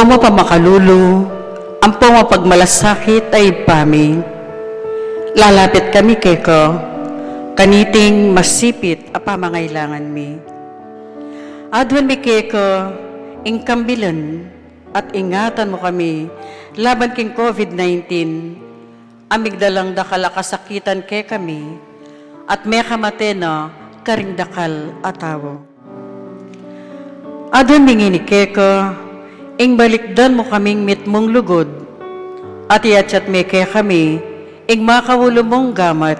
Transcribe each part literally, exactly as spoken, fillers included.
Mapamakalulu, ampong mapagmalasakit a Ibpa mi, lalapit kami keka, kaniting masipit a pamangailangan mi. Aduan mi keka ing kambilan at ingatan mu kami laban king COVID nineteen, a migdalang dakal a kasakitan kekami, at mekamate na karing dakal a tau. Aduan mi ngeni keka ing balikdan mu kaming mitmung lugud, at iatsat me kekami ing makaulu mung gamat.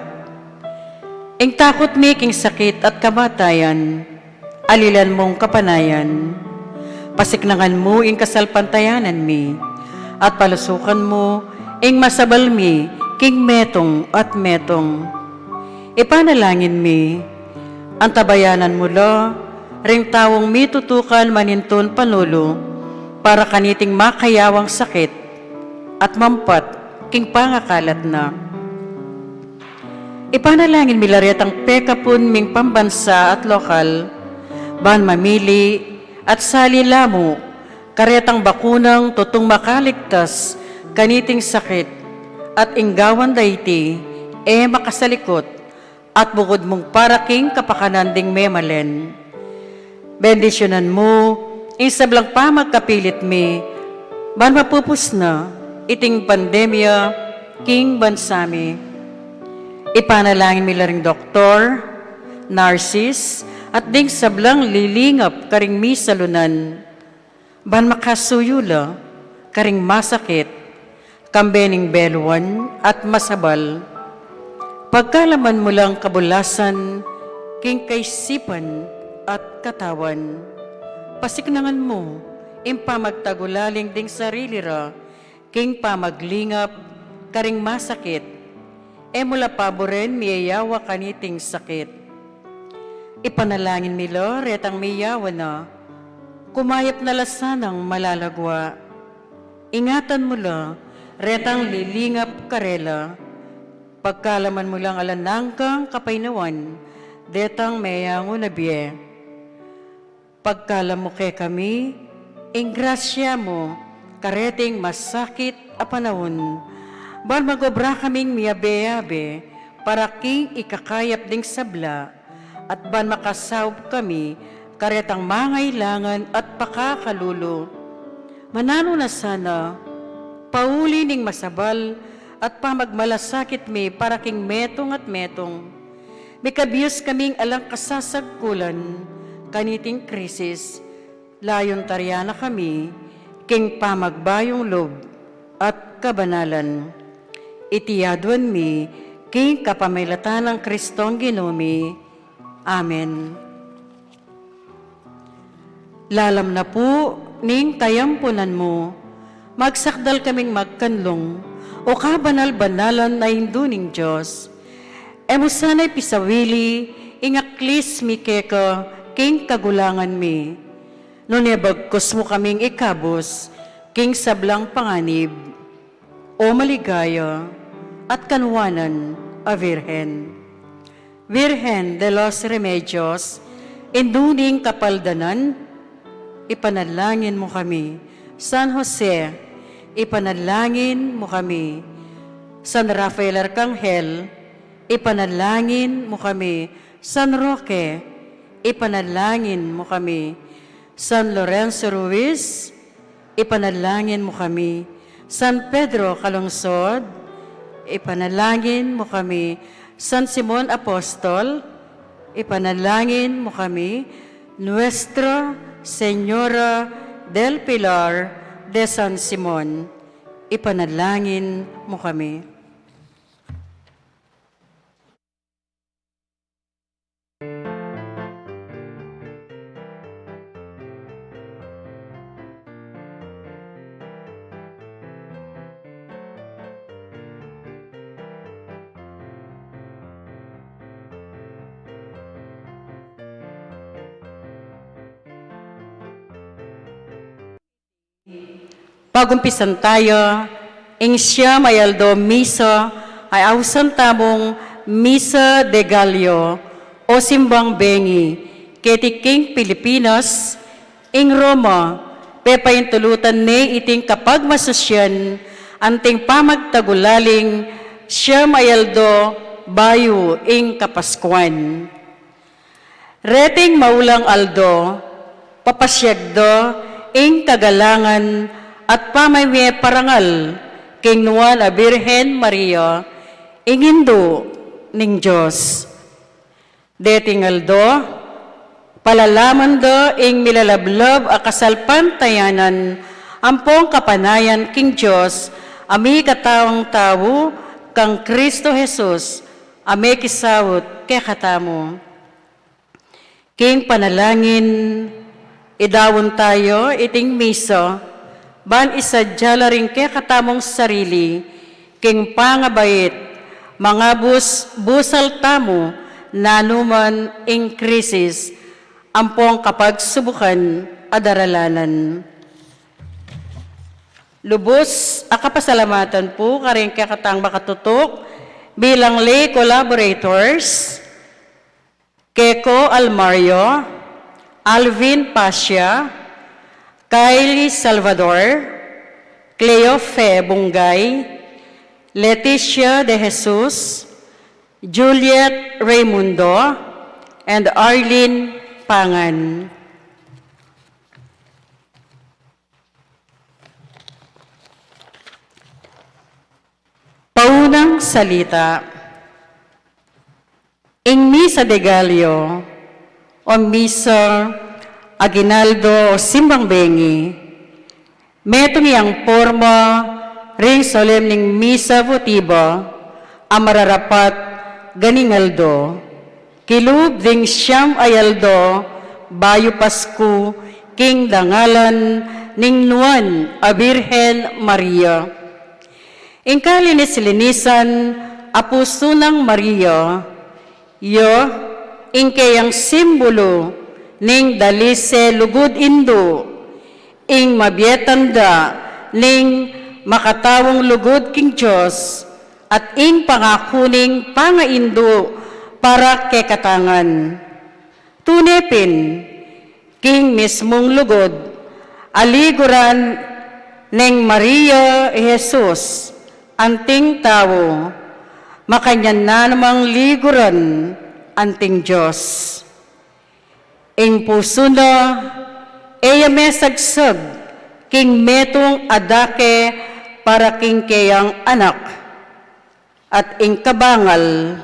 Ing takut mi king sakit at kamatayan, alilan mung kapanayan. Pasiknangan mu ing kasalpantayanan mi, at palusukan mu ing masabal mi king metung at metung. Ipanalangin mi, antabayanan mu la ring taung mitutukan manintun panulu para kaniting makayawang sakit at mampat king pangakalat na. Ipanalangin mi la retang pekapun ming pambansa at lokal, ban mamili at sali la mu karetang bakunang tutung makaligtas kaniting sakit, at ing gawan da iti e makasalikut, at bukut mung para king kapakanan ding memalen. Bendisyunan mu ing sablang pamagkapilit mi, ban mapupus na iting pandemya king bansa mi. Ipanalangin mi la ring doktor, nurses, at ding sablang lilingap karing misalunan, ban makasuyu la karing masakit, kambe ning beluan at masabal. Pagkalaman mu lang kabulasan king kaisipan at katawan. Pasiknangan mu ing pamagtagulaling ding sarili ra king pamaglingap karing masakit. E mu la paburen miyayawa kaniting sakit. Ipanalangin mi la retang miyawa na, kumayap na la sanang malalagua. Ingatan mu la retang lilingap karela. Pagkalaman mu lang alang anggang kapaynawan detang meyangu na bie. Pagkalam mu kekami ing grasya mu kareting masakit a panaun, ban magobra kaming miyabe-yabe para king ikakayap ding sabla, at ban makasaup kami karetang mangailangan at pakakalulu. Mananu na sana, pauli ning masabal at pamagmalasakit mi para king metung at metung. Mikabius kaming alang kasasagkulan kaniting krisis, layun taryan na kami king pamagbayung lub at kabanalan. Iti aduan mi king kapamilatan nang Kristong Ginu mi. Amen. Lalam na pu ning tayampunan mu, magsakdal kaming magkanlung, o kabanal-banalan a Indu ning Dios. E mu sana ipisawili ing aklis mi keka king kagulangan mi, nune bagkus mu kaming ikabus king sablang panganib. O maligaya at kanwanan a Virgen. Virgen de los Remedios, Indu ning Kapaldanan, ipanalangin mu kami. San Jose, ipanalangin mu kami. San Rafael Arcangel, ipanalangin mu kami. San Roque, ipanalangin mu kami. San Lorenzo Ruiz, ipanalangin mu kami. San Pedro Calungsod, ipanalangin mu kami. San Simon Apostol, ipanalangin mu kami. Nuestra Señora del Pilar de San Simon, ipanalangin mu kami. Pagumpisan taya ing siyam a aldo misa a ausan tamung Misa de Gallo o simbang bengi keti king Pilipinas, ing Roma, Pepaintulutan ne iting kapagmasusyan anting pamagtagulaling siyam a aldo bayu ing Kapaskuan. Reting maulang aldo, papasyag da ing kagalangan at pamamie parangal king Nuan a Birhen Maria, ing Indu ning Dios. Deting aldo, palalaman da ing milalablab a kasalpantayanan ampong kapanayan king Dios a mikatawang tau kang Kristo Jesus a mekisaut kekatamu. King panalangin, idaun tayu iting misa, ban isadya la ring kekatamung sarili king pangabait, mangabus-busal tamu nanu man ing krisis ampong kapagsubukan a daralanan. Lubus a kapasalamatan pu karing kekatang makatutuk bilang lay collaborators, Keko Almario, Alvin Pasia, Kylie Salvador, Cleofe Bungay, Leticia De Jesus, Juliet Raymundo, and Arlene Pangan. Paunang salita. Ing Misa de Gallo, o Misa Aguinaldo o Simbang Bengi, metung yang porma ring solemning misa votiva a mararapat ganing aldo, kilub ding siyam a aldo bayu Pasku king dangalan ning Nuan a Birhen Maria. Ing kalinis-linisan a pusu nang Maria, ya ing keyang simbulu ning dalise lugud indu, ing mabie tanda ning makataung lugud king Dios, at ing pangaku ning pangaindu para kekatangan. Tune pin, king mismung lugud a liguran neng Maria i Jesus anting tau, makanyan na namang liguran anting Dios. Ing pusu na e ya mesagsag king metung a dake para king keyang anak, at ing kabangal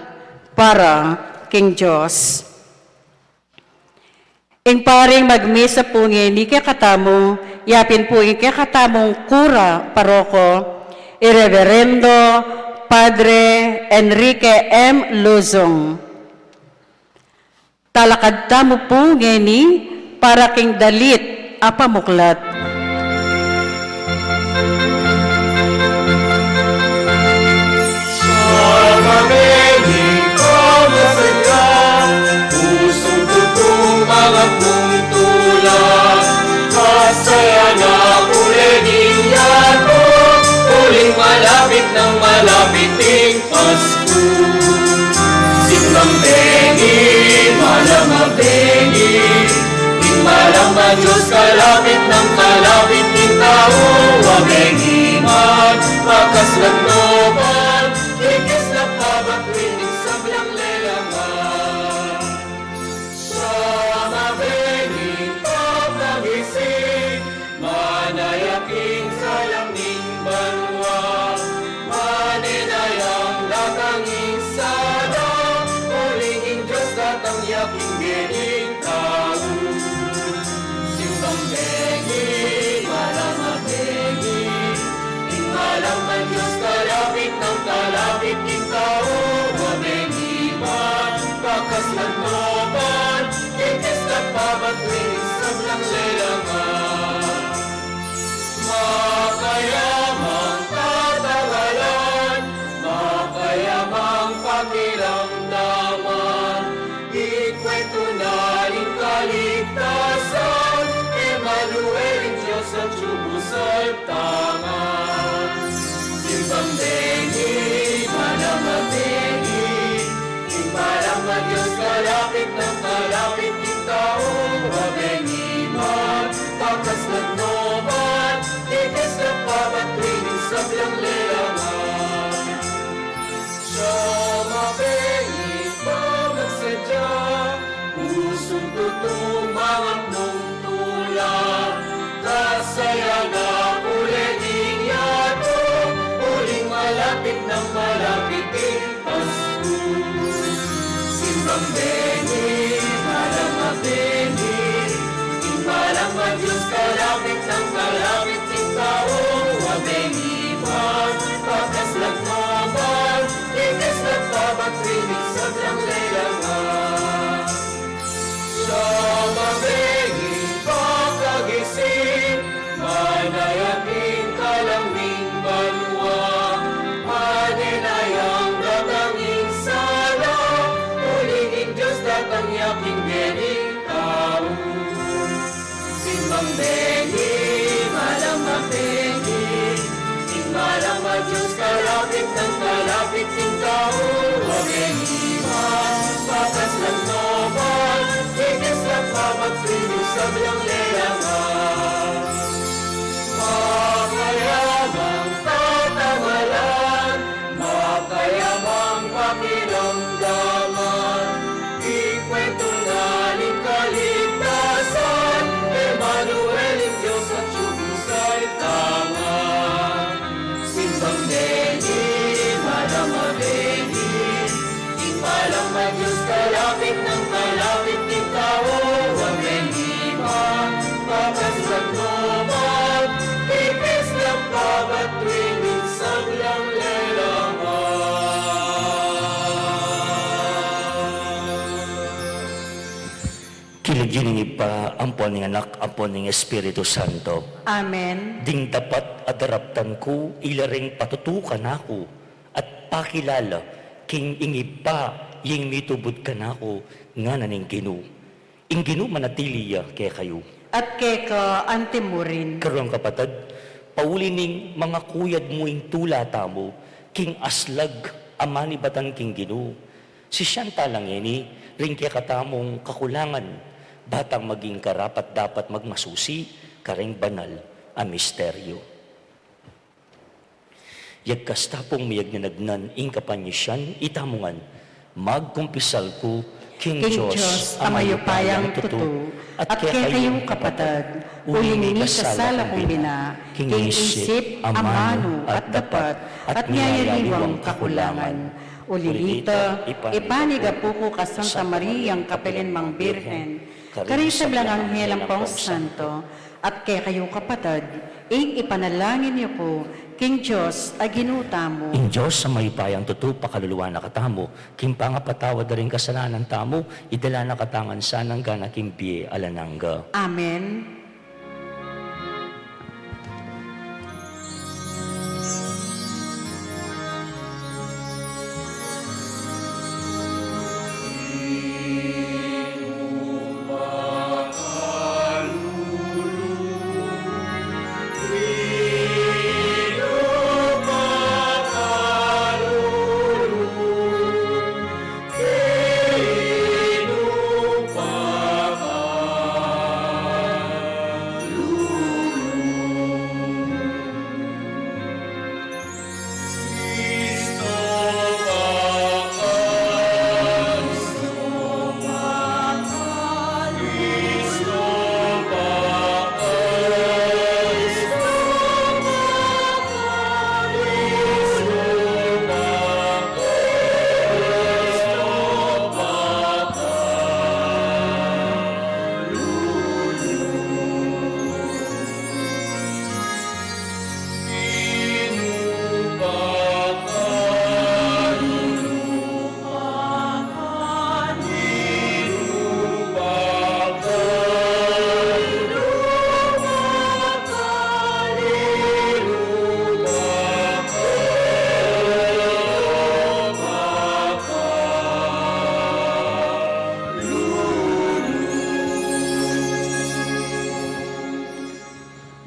para king Dios. Ing paring magmisa pu ngeni kekatamu, yapin pu ing kekatamung kura paroko, i Reverendo Padre Enrique M. Luzon. Talakad tamu pu ngeni para king dalit a pamuklat. Siya mabenging pamasadya, pusung tutung mangapung tula, kasaya na pule ning yatu, uling malapit nang malapit ing Pasku. Simbang bengi, manang a bengi, ing manang a Dios, kalapit nang kalapit ning tau, a bengi man, bakas nang nobat, ikis na pabat wining sablang lelangan. Siya mabenging papangisip, manaya king salang ning banua, manenayang datang ing sala, uling ing Dios datang ya king gening tau. Simbang bengi, manang a bengi, Ing tau a meniman, bakas lang nobat, ikis lang pabat, pinisag lang lelangan. Makayamang tatamalan, makayamang pakiramdaman, ing kwentu na ning kaligtasan, Emanuel, ing Dios atyu king salita na. Simbang meni, malam a meni, ing malam a Dios, kalapit nang kalapit king tau a meniman, bakas lang nobat, ikis lang pabat, tuwing minsan lang lelangan. King lagyu ning Ibpa, ampo ning Anak, ampo ning Espiritu Santo. Amen. Ding dapat a daraptan ku, ila reng patutu kanaku, at pakilala king ing Ibpa ya ing mitubud kanaku, ngana ning Ginu. Ing Ginu manatili ya kekayu. At keka anti mu rin. Karong kapatad, pauli ning mangakuyad mu ing tula tamu king aslag a manibatan king Ginu, sisian ta la ngeni ring kekatamung kakulangan, ba tang maging karapat-dapat magmasusi kareng banal a misteryo. Yagkas ta pung miyagnan-agnan ing kapanyisian, itamu ngan, magkumpisal ku king Dios a mayupayang tutu, at kekayu kapatad, uling mikasala kung bina, king isip, amanu, at dapat, at miyayaliwang kakulangan. Uli na nita, ipanyawad ku kang Santa Mariang kapilanmang Birhen, karing sablang anghel ampong santo, at kekayu kapatad, ing ipanalangin yu ku king Dios a Ginu tamu. Ing Dios a mayupayang tutu pakaluluan na katamu, king pangapatawad da ring kasalanan tamu, idala na katamu ngan sana ngana king bie alang angga. Amen.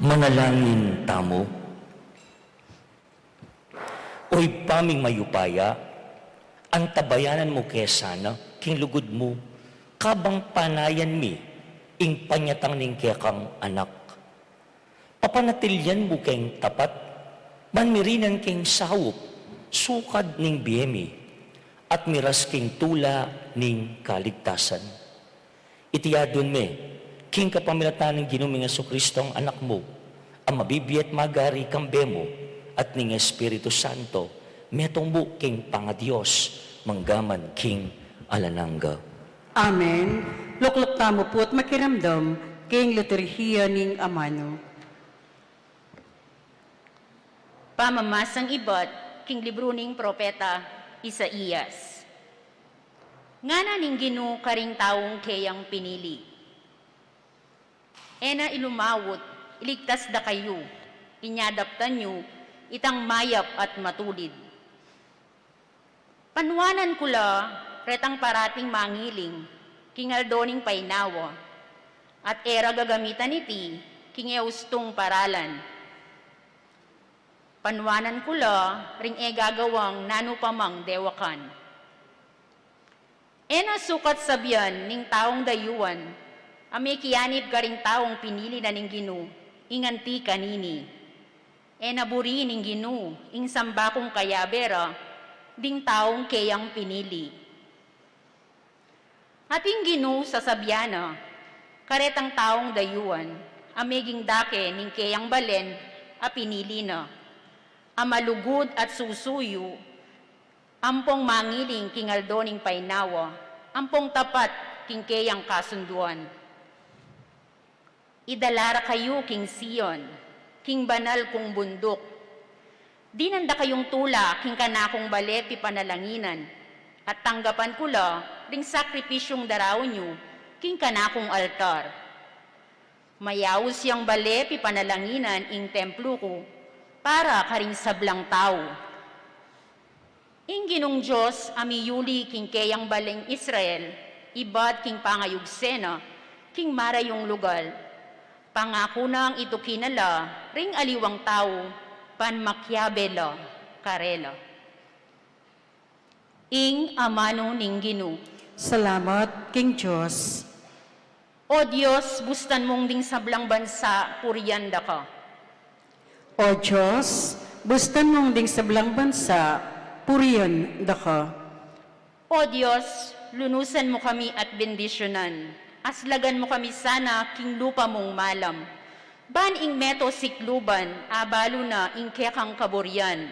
Manalangin tamu. O Ibpa ming mayupaya, antabayanan mu ke sana king lugud mu, kabang panayan mi ing panyatang ning kekang Anak. Papanatilian mu keng tapat, manmirinan keng saup, sukad ning bie mi, at miras keng tula ning kaligtasan. Iti adwan mi, king kapamilatan ning Ginu ming Jesucristo, Anak mu, a mabibie at magari kambe mu, at ning Espiritu Santo, metung mu king pangaDios, manggaman king alang angga. Amen. Lukluk tamu pu at makiramdam king liturhiya ning amanu. Pamamasang ibat king libru ning propeta Isaias. Ngana ning Ginu karing taung keyang pinili: E na ilumawut, iligtas da kayu, inya daptan yu itang mayap at matulid. Panuanan ku la retang parating mangiling king aldo ning painawa, at e ra gagamitan iti king e ustung paralan. Panuanan ku la ring e gagawang nanu pa mang dewakan. E na sukat sabian ning taung dayuan a mekianib karing taung pinili na ning Ginu ing anti kanini. E na buri ning Ginu ing samba kung kayabe ra ding taung keyang pinili. At ing Ginu sasabian na karetang taung dayuan a meging dake ning keyang balen a pinili na, a malugud at susuyu, ampong mangiling king aldo ning painawa, ampong tapat king keyang kasunduan. Idala ra kayu king Sion, king banal kung bunduk. Dinan da kayung tula king kanakung bale pipanalanginan, at tanggapan ku la ring sakripisyung daraun yu king kanakung altar. Mayaus yang bale pipanalanginan ing templu ku para karing sablang tau. Ing Ginung Dios a miyuli king keyang baleng Israel, ibat king pangayugse na king marayung lugal, pangaku nang ituki na la ring aliwang tau ban makiabe la karela. Ing amanu ning Ginu. Salamat king Dios. O Dios, bustan mung ding sablang bansa purian da ka. O Dios, bustan mung ding sablang bansa purian da ka. O Dios, lunusan mu kami at bendisyunan. Aslagan mu kami sana king lupa mung malam. Ban ing meto sikluban, abalu na ing kekang kaburian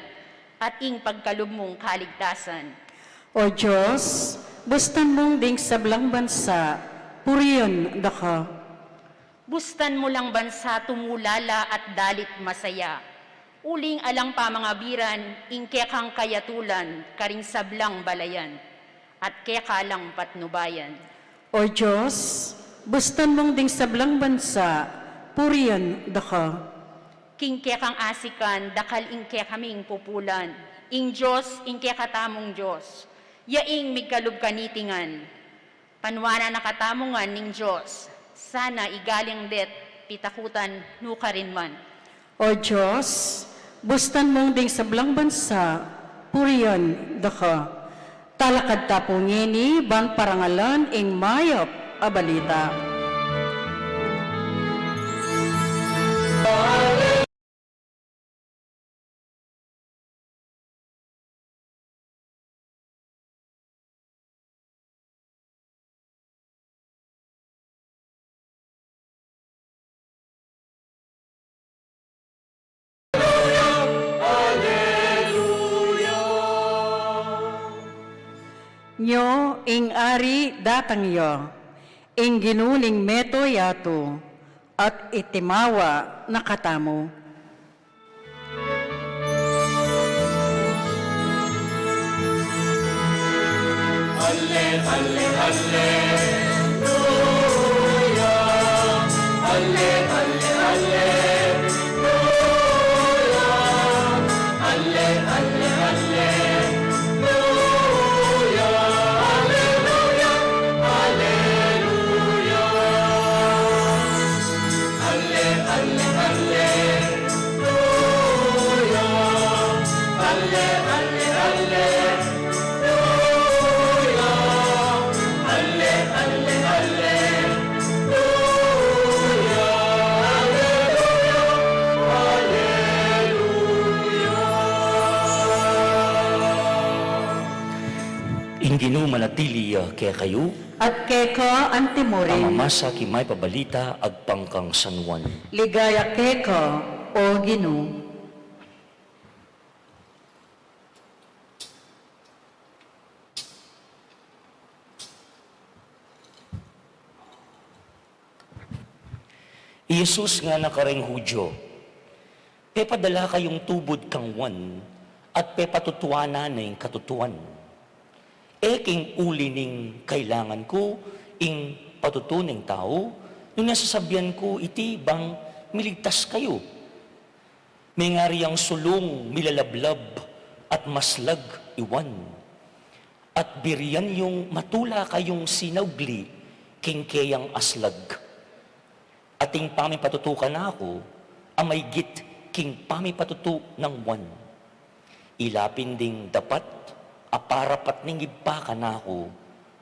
at ing pagkalub mung kaligtasan. O Dios, bustan mung ding sablang bansa purian da ka. Bustan mu lang bansa tumulala at dalit masaya. Uling alang pamangabiran ing kekang kayatulan karing sablang balayan at keka lang patnubayan. O Dios, bustan mung ding sablang bansa purian da ka. King kekang asikan, dakal ing kekaming pupulan. Ing Dios, ing kekatamung Dios, ya ing migkalub kaniti ngan. Panuanan na katamu ngan ning Dios, sana igaling det pitakutan nu karin man. O Dios, bustan mung ding sablang bansa purian da ka. Talakad ta pu ngeni ban parangalan ing mayap a balita. Nyo ing Ari datang ya, ing Ginu ning meto yatu, at itimawa na katamu. Alle, alle, alleluya. Alle, alle, alleluya. Alle, alle, alleluya. Alleluya, alleluya. Alle, alle, alleluya. Alle, alle, alleluya. Alle, alle, alleluya. Alleluya, alleluya. Ing Ginu manatili ya kekayu. At keka antimurin. Pamamasa king mayap a balita agpang kang San Juan. Ligaya keka, O Ginu. I Jesus ngana kareng Judio, pepadala kayung tubud kang Juan, at pepatutuanan ne ing katutuan. E king uli ning kailangan ku ing patutu ning tau, nune sasabian ku iti bang miligtas kayu. Mengari yang sulung milalablab at maslag i Juan, at birian yung matula kayung sinaugli king keyang aslag. Ating pamipatutu kanaku a maygit king pamipatutu nang Juan. Ila pin ding dapat a parapat ning Ibpa kanaku,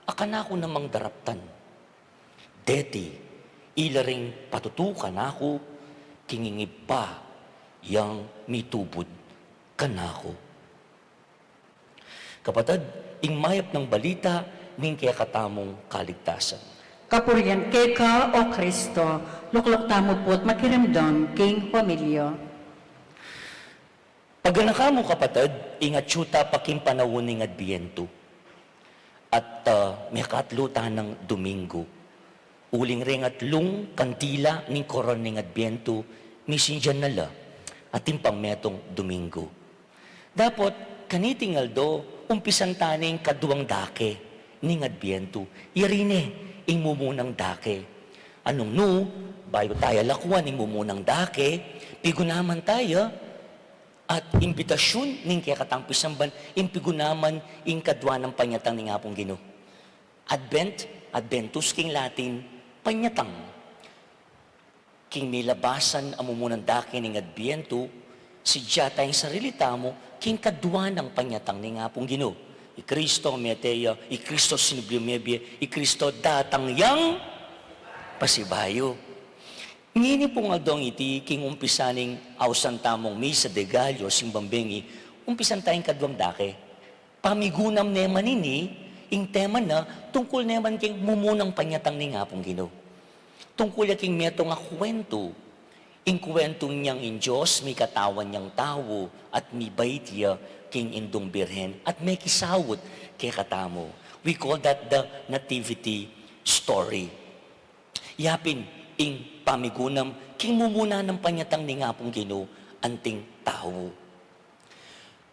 a kanaku namang daraptan. Deti, ila ring patutu kanaku, king ing Ibpa yang mitubud kanaku. Kapatad, ing mayap nang balita ning kekatamung kaligtasan. Kapurian keka, O Kristo. Lukluk tamu pu't makiramdam king homilya. Paganaka mu, kapatad, ing atsu ta pa king panaun ning Adbientu. At, ah, mekatlu ta nang Domingo. Uling reng atlung kandila ning koron ning Adbientu, misindian na la, atin pang metung Domingo. Dapot, kaniting aldo, umpisan ta ne ing kaduang dake ning Adbientu. Yari ne ing mumunang dake. Nung nu, bayu taya lakuan ing mumunang dake, pigunaman taya, at imbitasyun ning kekatang pisamban, ing pigunaman ing kadua nang panyatang ning Apung Ginu. Advent, Adventus king Latin, panyatang. King milabasan a mumunang dake ning Adbientu, sidya taya ing sarili tamu king kadua nang panyatang ning Apung Ginu. I Kristo mete ya, i Kristo sinubli mebie, i Kristo datang yang pasibayu. Ngeni pung aldong iti, king umpisa ning ausan tamung Misa de Gallo, simbang bengi, umpisan taya ing kaduang dake. Pamigunam ne man ini, ing tema na tungkul ne man king mumunang panyatang ning Apung Ginu. Tungkul ya king metung a kuwentu, ing kuwentu nang ing Dios mikatawan yang tau at mibait ya king Indung Birhen at mekisaut kekatamu. We call that the Nativity story. Ya pin ing pamigunam king mumuna nang panyatang ning Apung Ginu anting tau.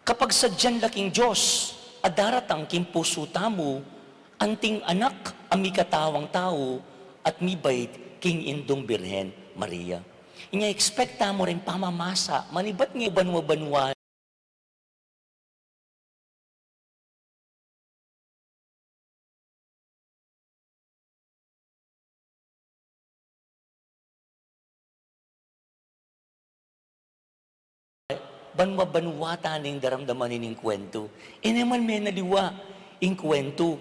Kapagsadyan la king Dios a daratang king pusu tamu, anting Anak a mikatawang tau at mibait king Indung Birhen Maria. Inya expect tamu ring pamamasa, manibat nge banwa-banwa. Banwa-banwa ta ning daramdaman ining kuwentu. E ne man menaliwa ing kuwentu.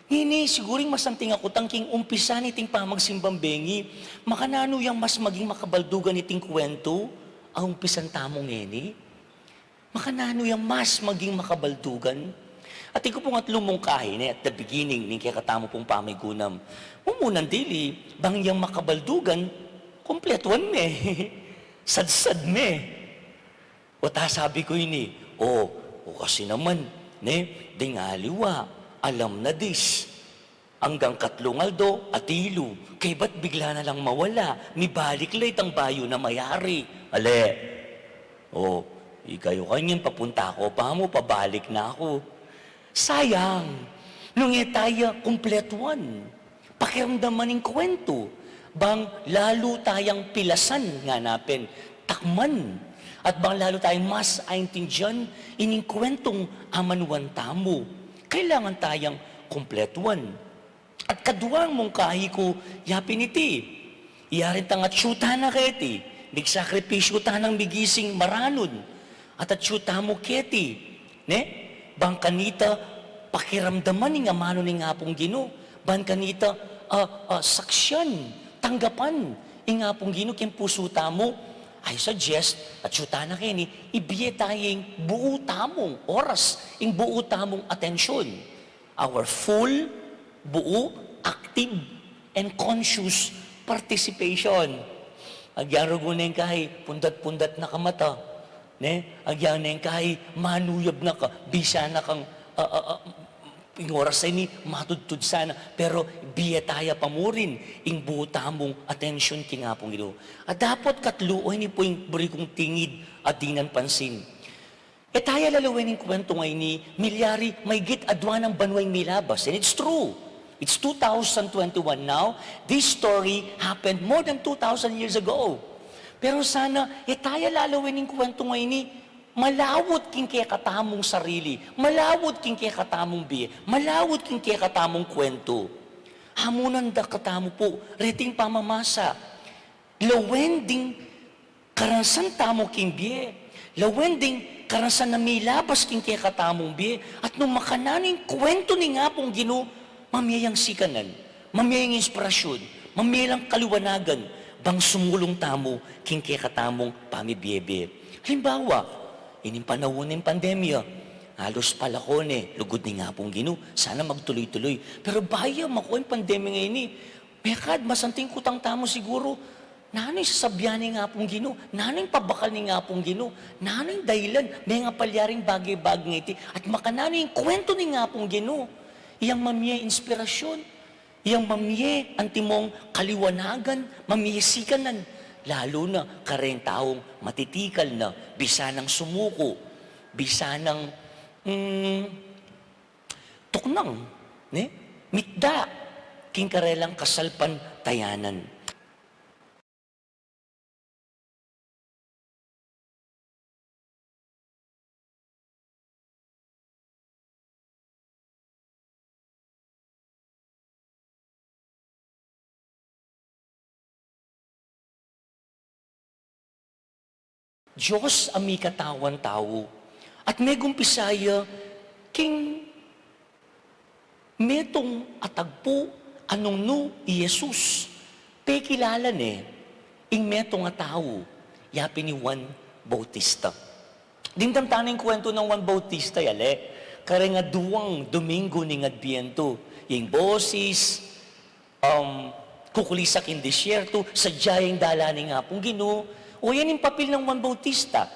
Ngeni, siguru ing masanting a kutang king umpisa niting pamagsimbang bengi, makananu yang mas maging makabaldugan iting kuwentu a umpisan tamu ngeni? Makananu yang mas maging makabaldugan? Atin ku pung atlu mungkahi ne at the beginning ning kekatamu pung pamigunam. Mumunang dili, bang yang makabaldugan, kumpletuan me. Sadsad me. O ta sabi ku ini, o, o kasi naman, ne, ding aliwa, alam na dis. Anggang katlung aldo, atilu, kaybat bigla na lang mawala, mibalik la itang bayu na mayari. Ale, o, ikayu kanyan, papunta ku pa mu, pabalik na ku. Sayang, nung e taya kumpletuan, pakiramdaman ing kuwentu, bang lalu tayang pilasan, ngana pin, takman, at bang lalu tayang mas aintindian ining kuwentung amanuan tamu. Kailangan tayang kumpletuan. At kaduang mungkahi ku, ya pin iti, yari tang atsu ta na keti, migsakripisyu ta nang migising maranud, at atsu tamu keti, ne? Bang kanita pakiramdaman ing amanu ning Apung Ginu, bang kanita, ah, ah, saksian, tanggapan ing Apung Ginu king pusu tamu. I suggest, atsu ta na keni, ibie ta ing buu tamung oras, ing buu tamung atensyun. Our full, buu, active, and conscious participation. Agyan rugu neng kahi, pundat-pundat na ka mata. Ne? Agyan neng kahi, manuyab na ka, bisa na kang, ah, ah, ah, ing oras a ini, matudtud sana. Pero bie taya pa mu rin ing buu tamung atensyon king Apung Ginu. At dapot katlu, o ini pu ing buri kung tingid a dinan pansin. E taya lalawen ing kuwentu ngeni, milyari maygit adwa nang banwa ing milabas. And it's true. It's two thousand twenty-one now. This story happened more than two thousand years ago. Pero sana, e taya lalawen ing kuwentu ngeni, malawut king kekatamung sarili, malawut king kekatamung bie, malawut king kekatamung kuwentu. Hamunan da katamu pu, reting pamamasa. Lawen ding Karansan tamu king bie, lawen ding karansan a milabas king kekatamung bie, at nung makananu ing kuwentu ning Apung Ginu, mamie yang sikanan, mamie yang inspirasyun, mamie lang kaliwanagan, bang sumulung tamu king kekatamung pamibie-bie. Halimbawa, ining panaun ning pandemya, alus palako ne, lugud ning Apung Ginu, sana magtuloy-tuloy. Pero baya mako ing pandemya ngeni, mekad masanting kutang tamu siguru, nanu ing sasabian ning Apung Ginu, nanu ing pabakal ning Apung Ginu, nanu ing dahilan, menga palyaring bage-bage ngeni, at makananu ing kuwentu ning Apung Ginu, iyang mamie inspirasyun, iyang mamie antimong kaliwanagan, mamie sikanan, lalu na kareng taung matitikal na, bisa nang sumuku, bisa nang, mm, tuknang, ne? Mitda, king karelang kasalpantayanan. Dios a mikatawan tau. At megumpisa ya king metung a tagpu a nung nu i Jesus. Pekilala ne ing metung a tau, ya pin i Juan Bautista. Dimdam tana ing kuwentu nang Juan Bautista, yale, kareng aduang Domingo ning Adbientu, ing bosis, um, kukulisa king disyertu, sadya yang dalan ning Apung Ginu, o yan ing papil nang Juan Bautista.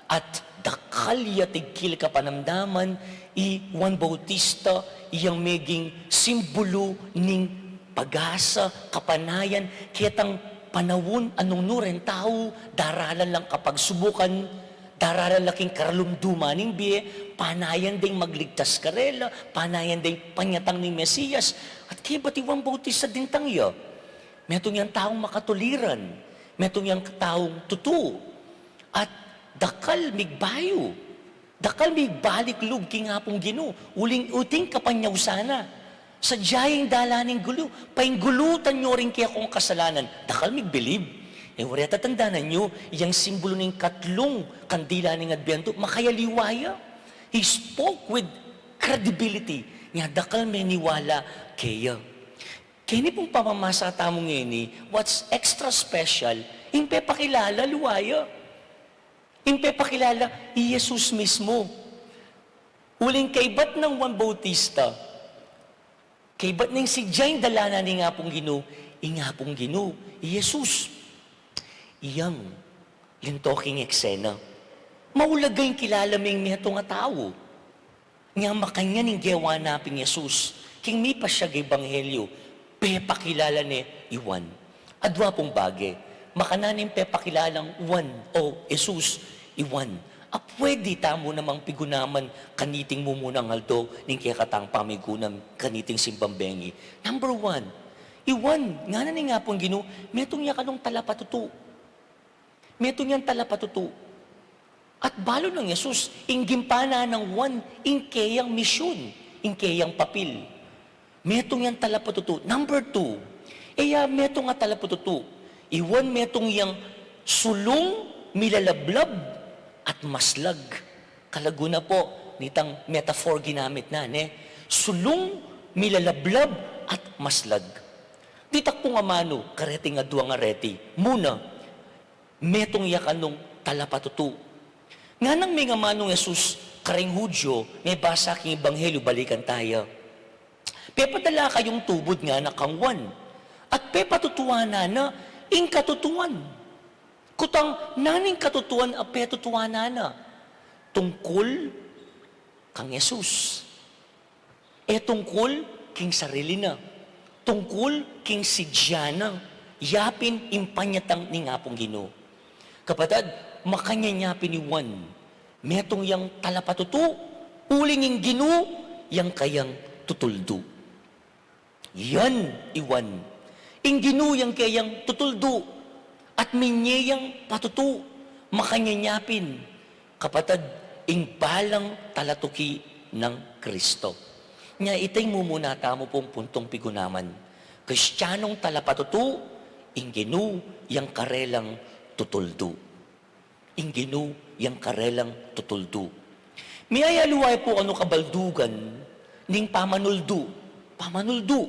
At dakal ya tigkil kapanamdaman, i Juan Bautista, yang meging simbulu ning pag-asa, kapanayan, ketang panaun a nung nu reng tau, daralan lang kapagsubukan, daralan la king karalumduman ning bie, panayan deng magligtas karela, panayan deng panyatang ning Mesias, at kaybat i Juan Bautista dintang ya. Metung yang taung makatuliran, metung yang taung tutu, at dakal migbayu, dakal migbalik lub king Apung Ginu, uling uting kapanyausan na. Sadya yang dalan ning gulu, painggulutan yu ring kekong kasalanan. Dakal migbilib. E, wari, tatandanan yu, yang simbulu ning katlung kandila ning Adbientu, makayaliwa ya. He spoke with credibility. Nya dakal meniwala keya. Keni pung pamamasa tamu ngeni, what's extra special, ing pepakilala liwa ya. Ing pepakilala, i Jesus mismu. Uling kaybat nang Juan Bautista, kaybat neng sadya ing dalan na ning Apung Ginu, ing Apung Ginu, i Jesus. Iyang linto king eksena. Maulaga ing kilala ming metung a tau. Nya makanyan ing gewa na pin Jesus, king mipasyag a ebanghelyu, pepakilala ne i Juan. Adwa pung bage, makananu ing pepakilalang Juan o Jesus, i Juan, a pwede tamu namang pigunaman kaniting mumunang aldo ning kekatang pamigunam kaniting simbang bengi. Number one, i Juan, ngana ning Apung Ginu, metung ya kanung talapatutu. Metung yang talapatutu. At balu nang Jesus, ing gimpanan nang Juan, ing keyang misyun, ing keyang papil. Metung yang talapatutu. Number two, e ya metung a talapatutu. I Juan metung yang sulung, milalablab, at maslag. Kalagu na pu nitang metaphor ginamit na, ne? Sulung, milalablab, at maslag. Ditak pung amanu kareting aduang areti. Muna, metung ya kanung talapatutu. Nganang mengamanu nang Jesus kareng Hudyo, mebasa king Ebanghelyu, balikan taya. Pepadala kayung tubud, ngana kang Juan, at pepatutuanan na ing katutuan. Kutang nanu ing katutuan a petutuanan na? Tungkul kang Jesus. E tungkul king sarili na, tungkul king sadya na, yapin ing panyatang ning Apung Ginu. Kapatad, makanyan ya pin i Juan, metung yang talapatutu, uling ing Ginu yang kayang tutuldu. Yan i Juan. Ing Ginu yang keyang tutuldu, at minye yang patutu, makanyan ya pin, kapatad, ing balang talatuki nang Kristo. Nya ita ing mumuna tamu pung puntung pigunaman. Kristianong talapatutu, ing Ginu yang karelang tutuldu. Ing Ginu yang karelang tutuldu. Miyayaliwa pu kanu kabaldugan ning pamanuldu. Pamanuldu.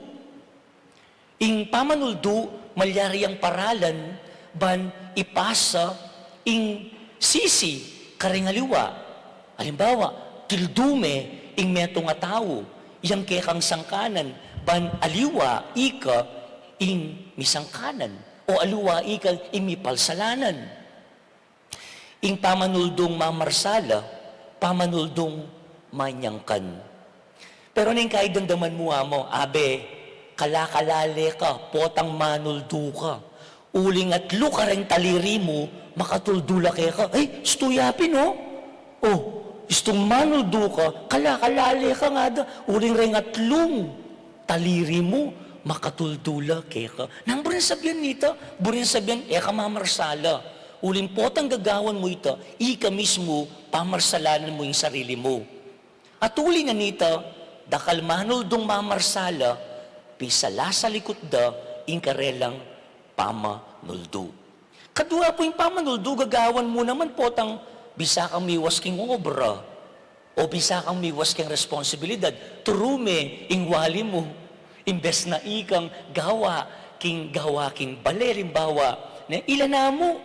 Ing pamanuldu, malyari yang paralan ban ipasa ing sisi kareng aliwa. Alimbawa, tuldu me ing metung a tau yang kekang sangkanan, ban aliwa ika ing misangkanan, o aliwa ika ing mipalsalanan. Ing pamanuldung mamarsala, pamanuldung manyangkan. Pero ning kaidamdaman mu, amu, abe, kala-kala le ka, potang manuldu ka. Uling atlu kareng taliri mu, makatuldu la keka. Ay, istu ya pin, o. O, istung manuldu ka, kala-kala le ka ngada. Uling reng atlung taliri mu, makatuldu la keka. Nanu ing buri nang sabian nita? Buri nang sabian, e ka mamarsala. Uling potang gagawan mu ita, ika mismu, pamarsalanan mu ing sarili mu. At uli na nita, dakal manuldung mamarsala, pisalasalikut da ing karelang pamanuldu. Kadua pu ing pamanuldu, gagawan mu naman potang bisa kang miwas king obra. O bisa kang miwas keng responsibilidad, turu me ing wali mu, imbes na ikang gawa king, gawa king bale, alimbawa, ne, ila na mu,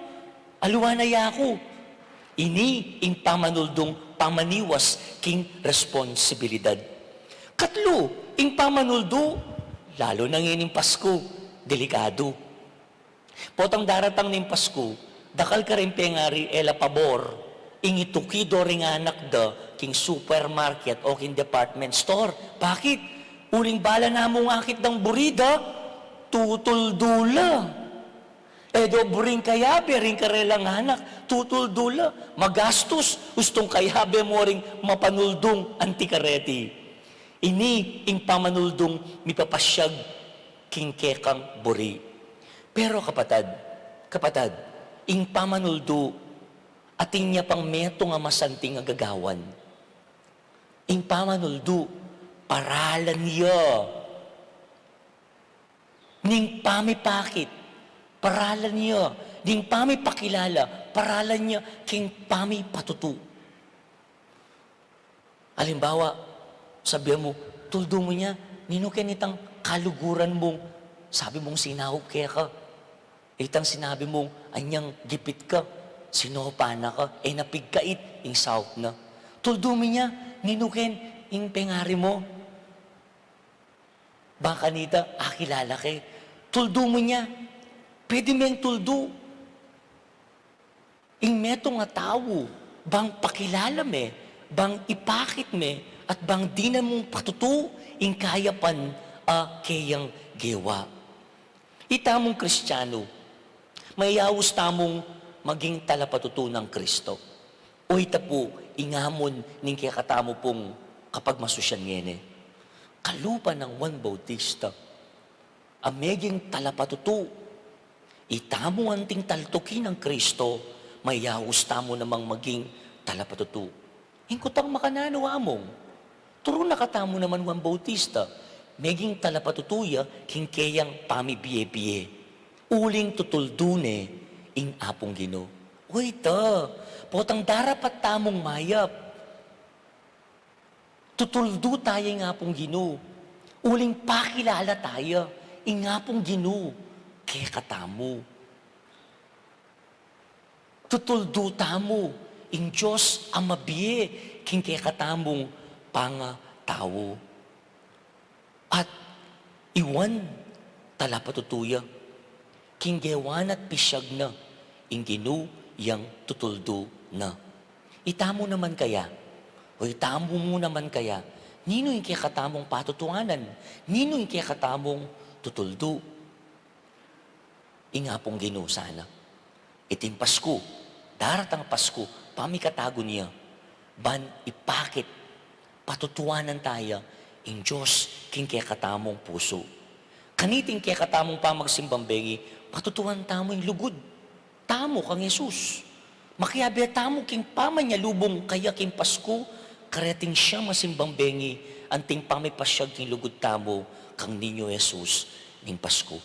aliwa na ya ku. Ini ing pamanuldung pamaniwas king responsibilidad. Katlu, ing pamanuldu, lalu na ngening Pasku, delikadu. Potang daratang ning Pasku, dakal kareng pengari e la pabor ing ituki do ring anak da king supermarket o king department store. Bakit? Uling bala na mung akit dang buri da, tutuldu la. E do buring kayabe ring karelang anak, tutuldu la. Magastus, ustung kayabe mu ring mapanuldung anti kareti. Ini ing pamanuldung mipapasyag king kekang buri. Pero kapatad, kapatad, ing pamanuldu, atin ya pang metung a masanting a gagawan. Ing pamanuldu, paralan ya ning pamipakit, paralan ya ning pamipakilala, paralan ya king pamipatutu. Alimbawa, sabian mu, tuldu mu nya, ninu ken itang kaluguran mung, sabi mung sinaup keka. Itang sinabi mung, anyang gipit ka, sinopa na ka, e na pigkait ing saup na. Tuldu mu nya, ninu ken ing pengari mu. Bang kanita, akilala ke. Tuldu mu nya, pwede meng tuldu. Ing metung a tau, bang pakilala me, bang ipakit me, at bang dinan mung patutu ing kayapan a keyang gewa. Itamung Kristianu, mayaus tamung maging talapatutu nang Kristo. O ita pu, ing amon ning kekatamu pung kapagmasusian ngeni. Kalupa nang Juan Bautista, a meging talapatutu. Itamu anting taltuki nang Kristo, mayaus tamu namang maging talapatutu. Ing kutang makananu, among? Turu na katamu naman Juan Bautista, meging talapatutu ya king keyang pamibie-bie. Uling tutuldu ne ing Apung Ginu. O ita, potang darapat tamung mayap. Tutuldu taya ing Apung Ginu. Uling pakilala taya ing Apung Ginu kekatamu. Tutuldu tamu ing Dios a mabie king kekatamung pangatau. At i Juan, talapatutu ya. King gewa na't pisyag na, ing Ginu yang tutuldu na. Itamu naman kaya, o itamu mu naman kaya, ninu ing kekatamung patutuanan, ninu ing kekatamung tutuldu? Ing Apung Ginu sana. Iting Pasku, daratang Pasku, pamikatagun ya, ban ipakit, patutuanan taya ing Dios king kekatamung pusu. Kaniting kekatamung pamagsimbang bengi, patutuan tamu ing lugud tamu kang Jesus. Makiabe tamu king pamanyalubung kaya king Pasku, kareting siyam a simbang bengi, anting pamipasyag king lugud tamu kang Niño Jesus ning Pasku.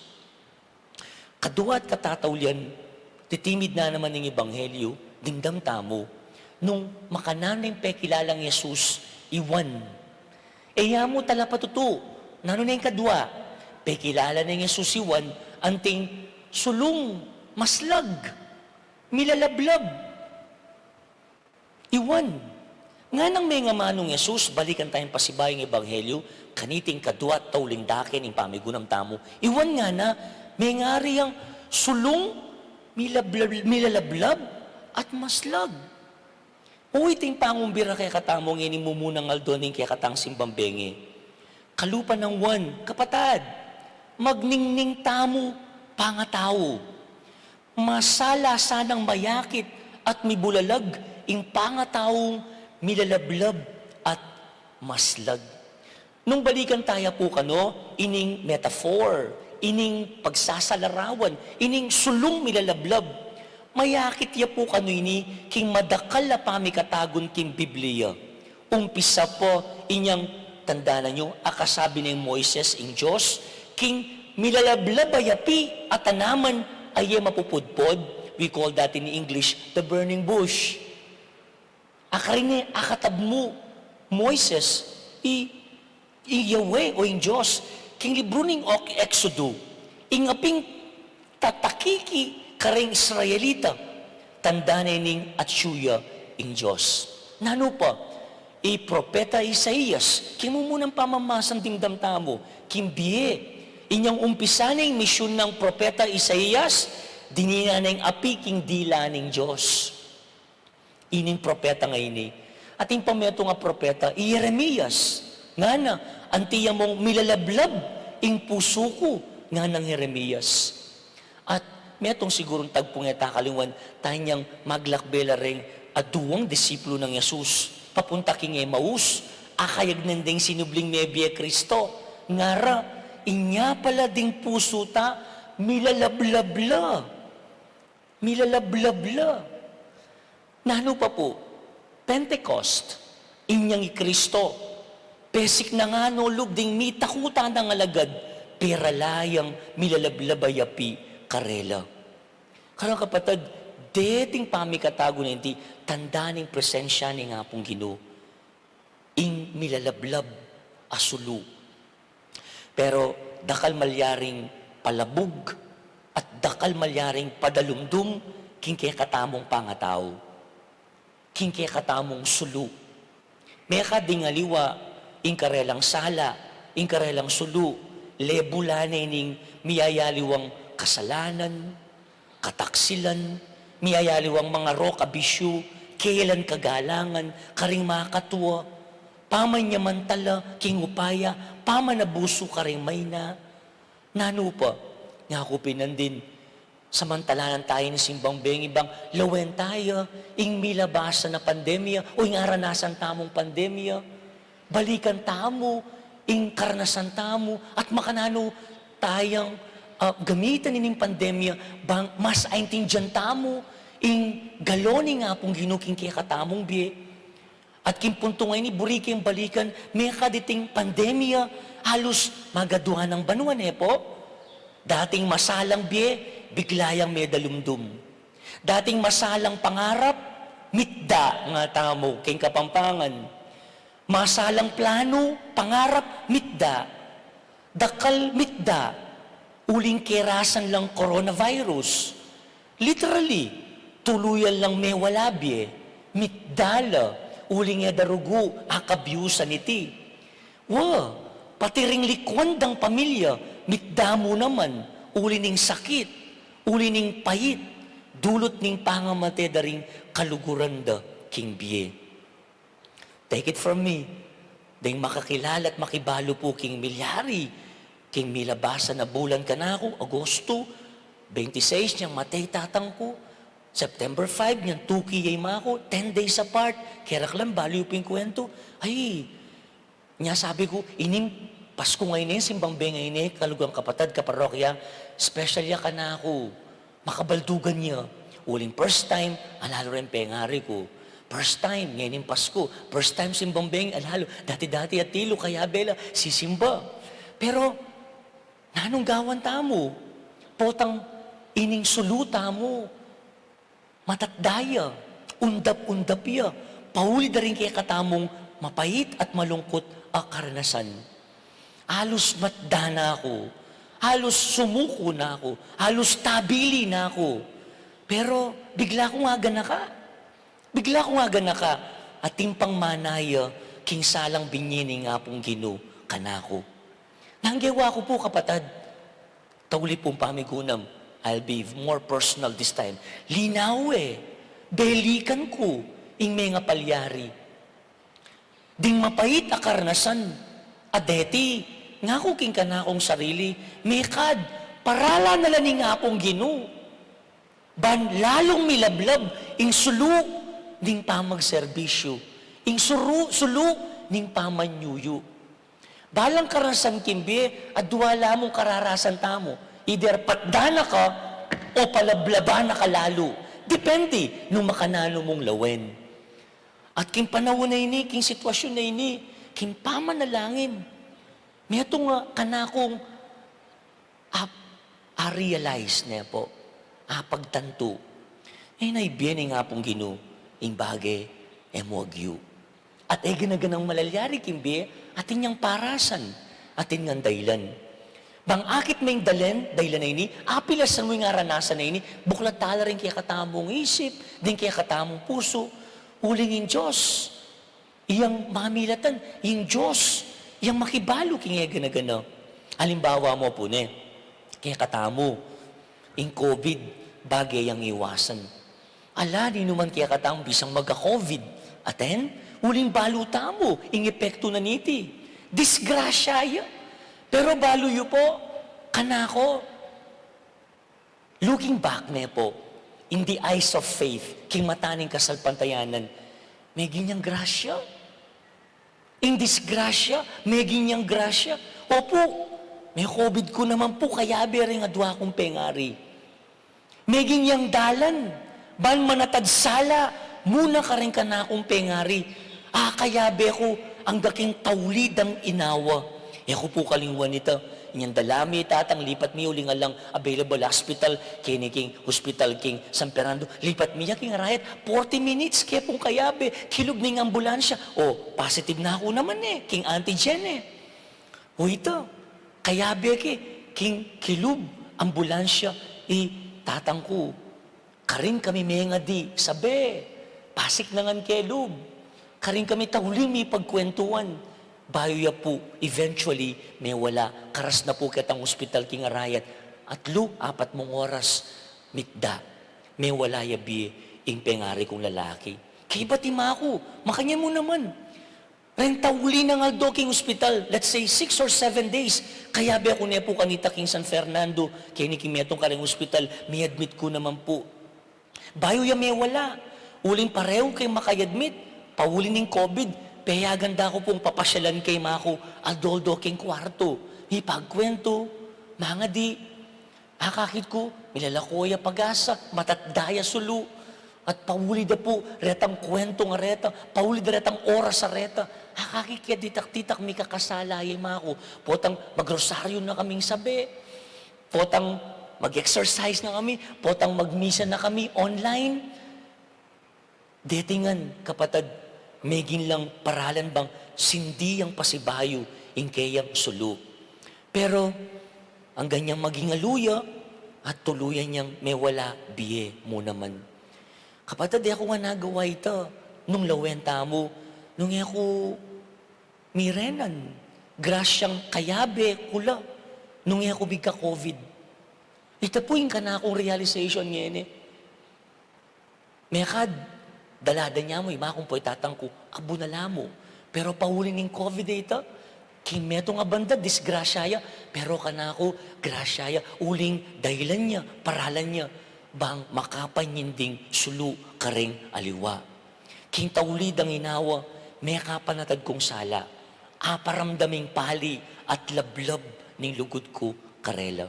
Kadua't katataulian, titimid na naman ing ebanghelyu, Dimdam tamu, nung makananu neng pekilalang Jesus i Juan. E ya mu talapatutu, nanu neng kadwa, pekilala neng Jesus i Juan, anting sulung, maslag, milalablab. I Juan, nganang mengamanung Jesus, balikan tayang pasibayu ing ebanghelyu, kaniting kadwa at uling dake ning pamigunam tamu. I Juan ngana, mengari yang sulung, milablab-, milalablab, at maslag. O, iting pangumbira kekatamu ngeni mumunang aldo ning kekatang simbang bengi. Kalupa nang Juan, kapatad, magningning tamu pangatau. Masala sanang mayakit at mibulalag ing pangataung milalablab at maslag. Nung balikan taya pu kanu, ining metaphor, ining pagsasalarawan, ining sulung milalablab, mayakit ya pu kanu ini king madakal a pamikatagun king Biblia. Umpisa pa inyang, tandanan yu, akasabi neng Moises ing Dios, king milalablab a yapi a tanaman a e mapupudpud, we call that in English, the burning bush. Akarin ne, akatab mu, Moises, i, i Yahweh o ing Dios, king libru ning Ok-, Exodo, ing aping tatakiki kareng Israelita, tanda ne ning atyu ya ing Dios. Nanu pa, i propeta Isaias, king mumunang pamamasang dimdam tamu, king bie, inyang umpisa ne ing misyun nang propeta Isaias, dininan ne ing api king dila ning Dios. Ining propeta ngeni. At ing pametung a propeta, i Jeremias. Ngana, anti ya mung milalablab ing pusu ku, nganang Jeremias. At metung sigurung tagpung e ta kalingwan, tanyang maglakbe la reng aduang disipulu nang Jesus papunta king Emaus, akayagnan deng sinubling mebie Kristo. Ngara, inya pala ding pusu ta, milalablab la. Milalablab la. Nanu pa pu, Pentecost, inyang i Kristo, pesik na nga nolub ding mitakutan nang alagad, pera la yang milalablab a yapi karela. Karang kapatad, deting pamikatagun neng iti, tanda ning presensya ning Apung Ginu. Ing milalablab a sulu. Pero dakal malyaring palabug at dakal malyaring padalumdum king kekatamung pangatau, king kekatamung sulu. Mekad ing aliwa, ing karelang sala, ing karelang sulu, lebula ne ning miyayaliwang kasalanan, kataksilan, miyayaliwang mangarok a bisyu, keyelan kagalangan karing makatua, pamanyamantala king upaya, pamanabusu karing maina. Nanu pa, ngaku pin nandin, samantalanan taya ning simbang bengi bang lawen taya ing milabasan a pandemya o ing aranasan tamung pandemya. Balikan tamu ing karanasan tamu at makananu tayang, ah, gamitan ining pandemya bang mas aintindian tamu ing galon ning Apung Ginu king kekatamung bie. At king puntu ngeni, buri keng balikan, mekad iting pandemya, halus magadua nang banua, ne pu? Dating masalang bie, bigla yang medalumdum. Dating masalang pangarap, mitda nga tamu king Kapampangan. Masalang planu, pangarap, mitda. Dakal mitda, uling kerasan lang coronavirus. Literally, tuluyan lang mewala bie, mitda la, uling e da rugu, akabyusan iti. Wa, pati ring likwan dang pamilya, mitda mu naman, uli ning sakit, uli ning pait, dulut ning pangamate da ring kaluguran da king bie. Take it from me. Deng makakilala at makibalu pu king milyari, king milabasan a bulan kanaku, Agosto twenty-six, nyang mate i tatang ku, September five, nyang tuki ya i ma ku, ten days apart, keraklan balu yu pin kuwentu. Ay, nya sabi ku, ining Pasku ngeni, simbang bengi ngeni, kaluguran kapatad, kaparokya, special ya kanaku. Makabaldugan ya. Uling first time, alalu ring pengari ku. First time, ngening Pasku. First time simbang bengi, alalu. Dati-dati atilu, kayabe la, sisimba. Pero, nanung gawan tamu? Potang ining sulu tamu, matatda ya. undap-undap ya, pauli da ring kekatamung mapait at malungkut a karanasan. Alus matda na ku, alus sumuku na ku, alus tabili na ku. Pero bigla kung aganaka. Bigla kung aganaka, atin pang manaya king salang binye ning Apung Ginu kanaku. Nanu ing gewa ku pu, kapatad? Tauli pung pamigunam, I'll be more personal this time. Linaw e, belikan ku ing mengapalyari. Ding mapait a karanasan a deti, ngaku king kanakung sarili, mekad, paralan na la ning Apung Ginu. Ban lalung milablab ing sulu ning pamagserbisyu, ing suru-, sulu ning pamanyuyu. Balang karanasan king bie, adua la mung kararasan tamu. Either patdan na ka o palablaban na ka lalu. Depende nung makananu mung lawen. At king panaun a ini, king sitwasyun a ini, king pamanalangin, metung a kanakung a, a-realize ne pu, apagtantu. E na ibie ning Apung Ginu ing bage e mu agyu. At e gana-ganang malalyari king bie, atin yang parasan, atin ngang dahilan. Bang akit me ing dalan, dahilan a ini, apilasan mu ing aranasan a ini, buklat tala ring kekatamung isip, ding kekatamung pusu, uling ing Dios. Iyang mamilatan, ing Dios, iyang makibalu king e gana-gana. Alimbawa mu pu ne, kekatamu, ing COVID, bage yang iwasan. Ala, ninuman kekatamu bisang maga-COVID, atin, uling balu tamu ing epektu na niti. Disgrasya ya. Pero balu yu pu, kanaku, looking back ne pu, in the eyes of faith, king mata ning kasalpantayanan, meging yang grasya. Ing disgrasya, meging yang grasya. Opu, me-COVID ku naman pu, kayabe ring adua kung pengari. Meging yang dalan, ban manatad sala mu na karing kanakung pengari. A, kayabe ku, angga king tauli dang inawa. E ku pu kalingwan ita, inyang dala mi i tatang, lipat mi uling alang available hospital, keni king hospital king San Fernando, lipat mi ya king arayat, forty minutes, ke pung kayabe, kilub ning ambulansya, o, positive na ku naman e, king antigen e. O ita, kayabe ke, king kilub, ambulansya, i tatang ku. Karin kami mengadi, sabe, pasik na ngan kelub. Karin kami tauli mipagkwentuan. Bayu ya pu, eventually, mewala, karas na pu ketang hospital king arayat. Atlu, apat mung oras, mitda. Mewala ya bie, ing pengari kung lalaki. Kaybat i maku, makanyan mu naman. Reng tauli nang aldo king hospital, let's say six or seven days, kayabe ku ne pu kanita king San Fernando, keni king metung kareng hospital, mi-admit ku naman pu. Bayu ya mewala, uling pareu keng makay-admit, pauli ning COVID, peyagan da ku pung papasyalan ke i maku, aldo-aldo king kwartu, mipagkwentu, mangadi. Akakit ku, milalako ya pag-asa, matatda ya sulu, at pauli da pu retang kwentu a reta, pauli da retang oras a reta. Akakit ke ditak-ditak mikakasala ya i maku, potang magrosaryu na kaming sabe, potang mag-exercise na kami, potang magmisa na kami online. Deti ngan, kapatad, meging lang paralan bang sindi yang pasibayu ing keyang sulu. Pero anggang yang maging aluya at tuluyan yang mewala bie mu naman. Kapatad, e ku ngan nagawa ita nung lawen tamu, nung e ku mirenan, grasyang kayabe ku la, nung e ku migka-COVID. Ita pu ing kanakung realization ngeni. Mekad, dala da ne mu i maku ampo i tatang ku, abu na la mu. Pero pauli ning COVID a ita, king metung a banda, disgrasya ya, pero kanaku, grasya ya, uling dahilan ya, paralan ya, bang makapanyinding sulu kareng aliwa. King tauli dang inawa, mekapanatad kung sala, aparamdam ing pali at lablab ning lugud ku karela.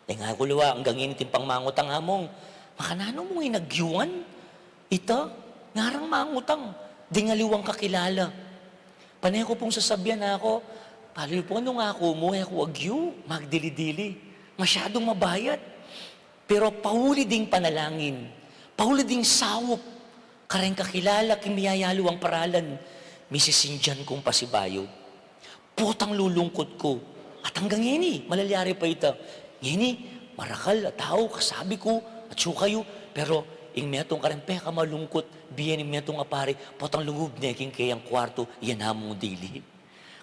Deng aku liwa, anggang ini atin pang mangutang, Among, makananu mung inagyuan ita? Ngarang mangutang ding aliwang kakilala. Pane ku pung sasabian, aku, pali pu, nung aku mu, e ku agyu magdili-dili. Masyadung mabayat. Pero pauli ding panalangin, pauli ding saup, Kareng kakilala king miyayalu ang paralan, misisindian kung pasibayu. Potang lulungkut ku. At anggang ngeni, malalyari pa ita. Ngeni, marakal a tau, kasabi ku, atsu kayu, pero ing metung kareng pekamalungkut bie ning metung a pari, potang lungub ne king keyang kuartu, iya namung dili.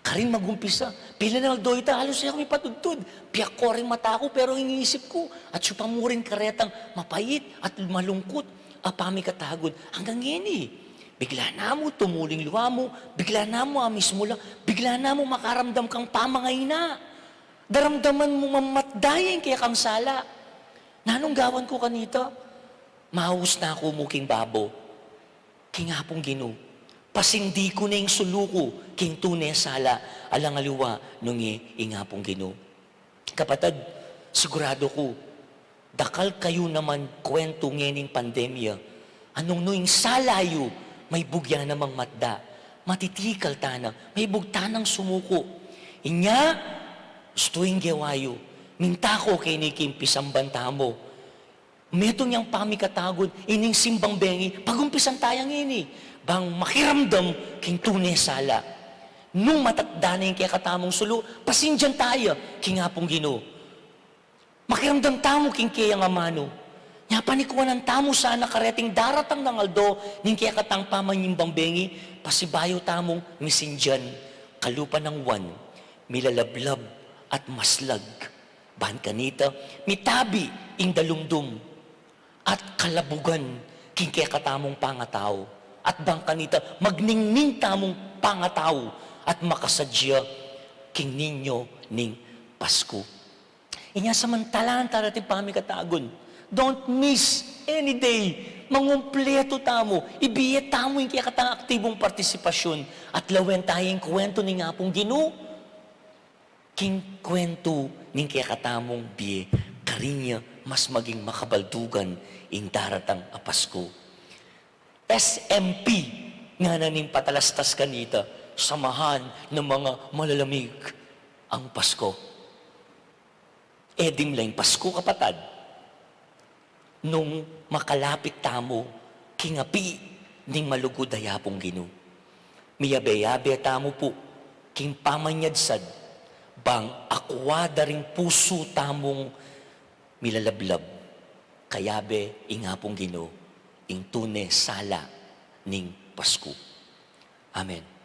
Karin magumpisa, pilan aldo ita, alus e ku mipatudtud. Piyak ku ring mata ku, pero ing isip ku, atsu pa mu rin karetang mapait at malungkut a pamikatagud. Anggang ngeni, bigla na mu tumuling luwa mu, bigla na mu amismula, bigla na mu makaramdam kang pamangaina. Daramdaman mu mamatda ya ing kekang sala. Nanung gawan ku kanita? Maus na ku mu king babo king Apung Ginu. Pasindi ku ne ing sulu ku king tune sala, alang aliwa nung e ing Apung Ginu. Kapatad, sigurado ku, dakal kayu naman kuwentu ngening pandemya, a nung nu ing sala yu, maibug ya namang matda, matitikal tana, maibug tanang sumuku. Inya, ustu ing gewa yu, minta ko keni king pisamban tamu. Metung yang pamikatagun, ining simbang bengi, pagumpisan taya ngeni, bang makiramdam king tune sala. Nung matatda ne ing kekatamung sulu, pasindian taya king Apung Ginu. Makiramdam tamu king keyang amanu. Nya panikuanan tamu sana kareting daratang nang aldo ning kekatang pamanyimbang bengi, pasibayu tamung misindian, kalupa nang Juan, milalablab at maslag. Ban kanita, mitabi ing dalumdum at kalabugan king kekatamung pangatau, at bang kanita, magningning tamung pangatau at makasadya king ninyo ning Pasku. Inya samantalan ta reting pamikatagun. Don't miss any day. Mangumpletu tamu. Ibie tamu ing kekatang aktibung partisipasyun. At lawen taya ing kuwentu ning Apung Ginu. King kuwentu ning kekatamung bie, karin ya mas maging makabaldugan ing daratang a Pasku. S M P, ngana ning patalastas kanita, Samahan ng mga Malalamig ang Pasko. E dimla ing Pasku, kapatad, nung makalapit tamu king api ning malugud a Apung Ginu. Miyabe-yabe tamu pu king pamanyadsad, bang akua da ring pusu tamung milalablab, kayabe ing Apung Ginu, ing tune sala ning Pasku. Amen.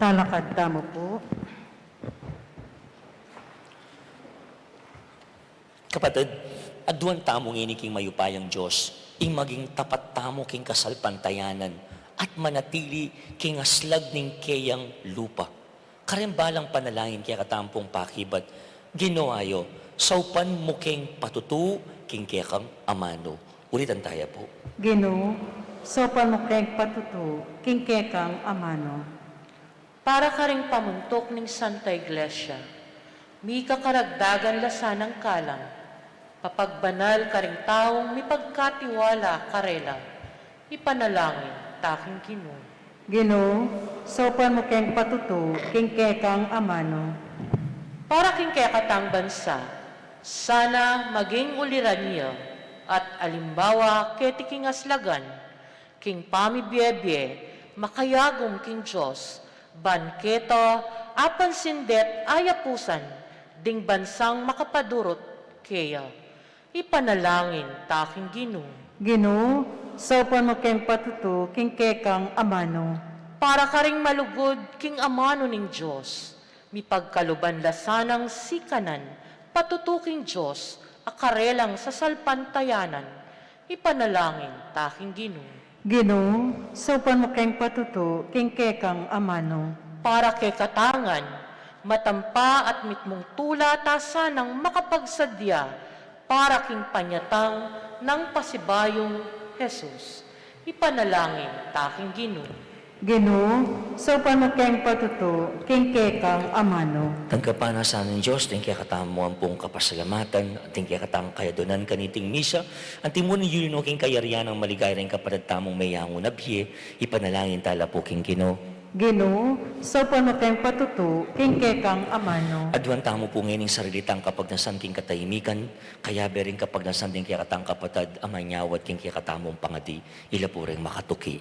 Talakad tamu pu. Kapatad, aduan tamu ngeni king mayupayang Dios, ing maging tapat tamu king kasalpantayanan at manatili king aslag ning keyang lupa. Kareng balang panalangin kekatamu pung pakibat, Ginu ayu, saupan mu keng patutu king kekang amanu. Ulitan taya pu. Ginu, saupan mu keng patutu king kekang amanu. Para karing pamuntuk ning Santa Iglesia, mika karagdagan la sanang kalam, papagbanal karing taung mipagkatiwala karela, ipanalangin ta king Ginu. Ginu, saupan mu keng patutu king kekang amanu. Para king kekatang bansa, sana maging uliran ya at alimbawa keti king aslagan, king pamibie-bie, makayagum king Dios, ban keta apansin de't ayapusan ding bansang makapadurut keya. Ipanalangin ta king Ginu. Ginu, saupan mu keng patutu king kekang amanu. Para karing malugud king amanu ning Dios, mipagkaluban la sanang sikanan patutu king Dios a karelang sasalpantayanan. Ipanalangin ta king Ginu. Ginu, saupan mu keng patutu king kekang amanu. Para kekatang ngan, matampa at mitmung tula ta sanang makapagsadya para king panyatang nang pasibayung Jesus. Ipanalangin ta king Ginu. Ginu, saupan mu keng patutu king kekang amanu. Tanggapan na sa ning Dios ding kekatamung ampong kapasalamatan at ding kekatang kayadunan kaniting misa, anti mu ring yuyuno king kayarian nang maligaya ring kapatad tamung meyangu na bie, ipanalangin ta la pu king Ginu. Ginu, saupan mu keng patutu ing kekang amanu. Aduan tamu pu ngeni ing sarili tang kapagnasan king katahimikan, kayabe ring kapagnasan ding kekatang kapatad a manyawad king kekatamung pangadi, ila pu ring makatuki.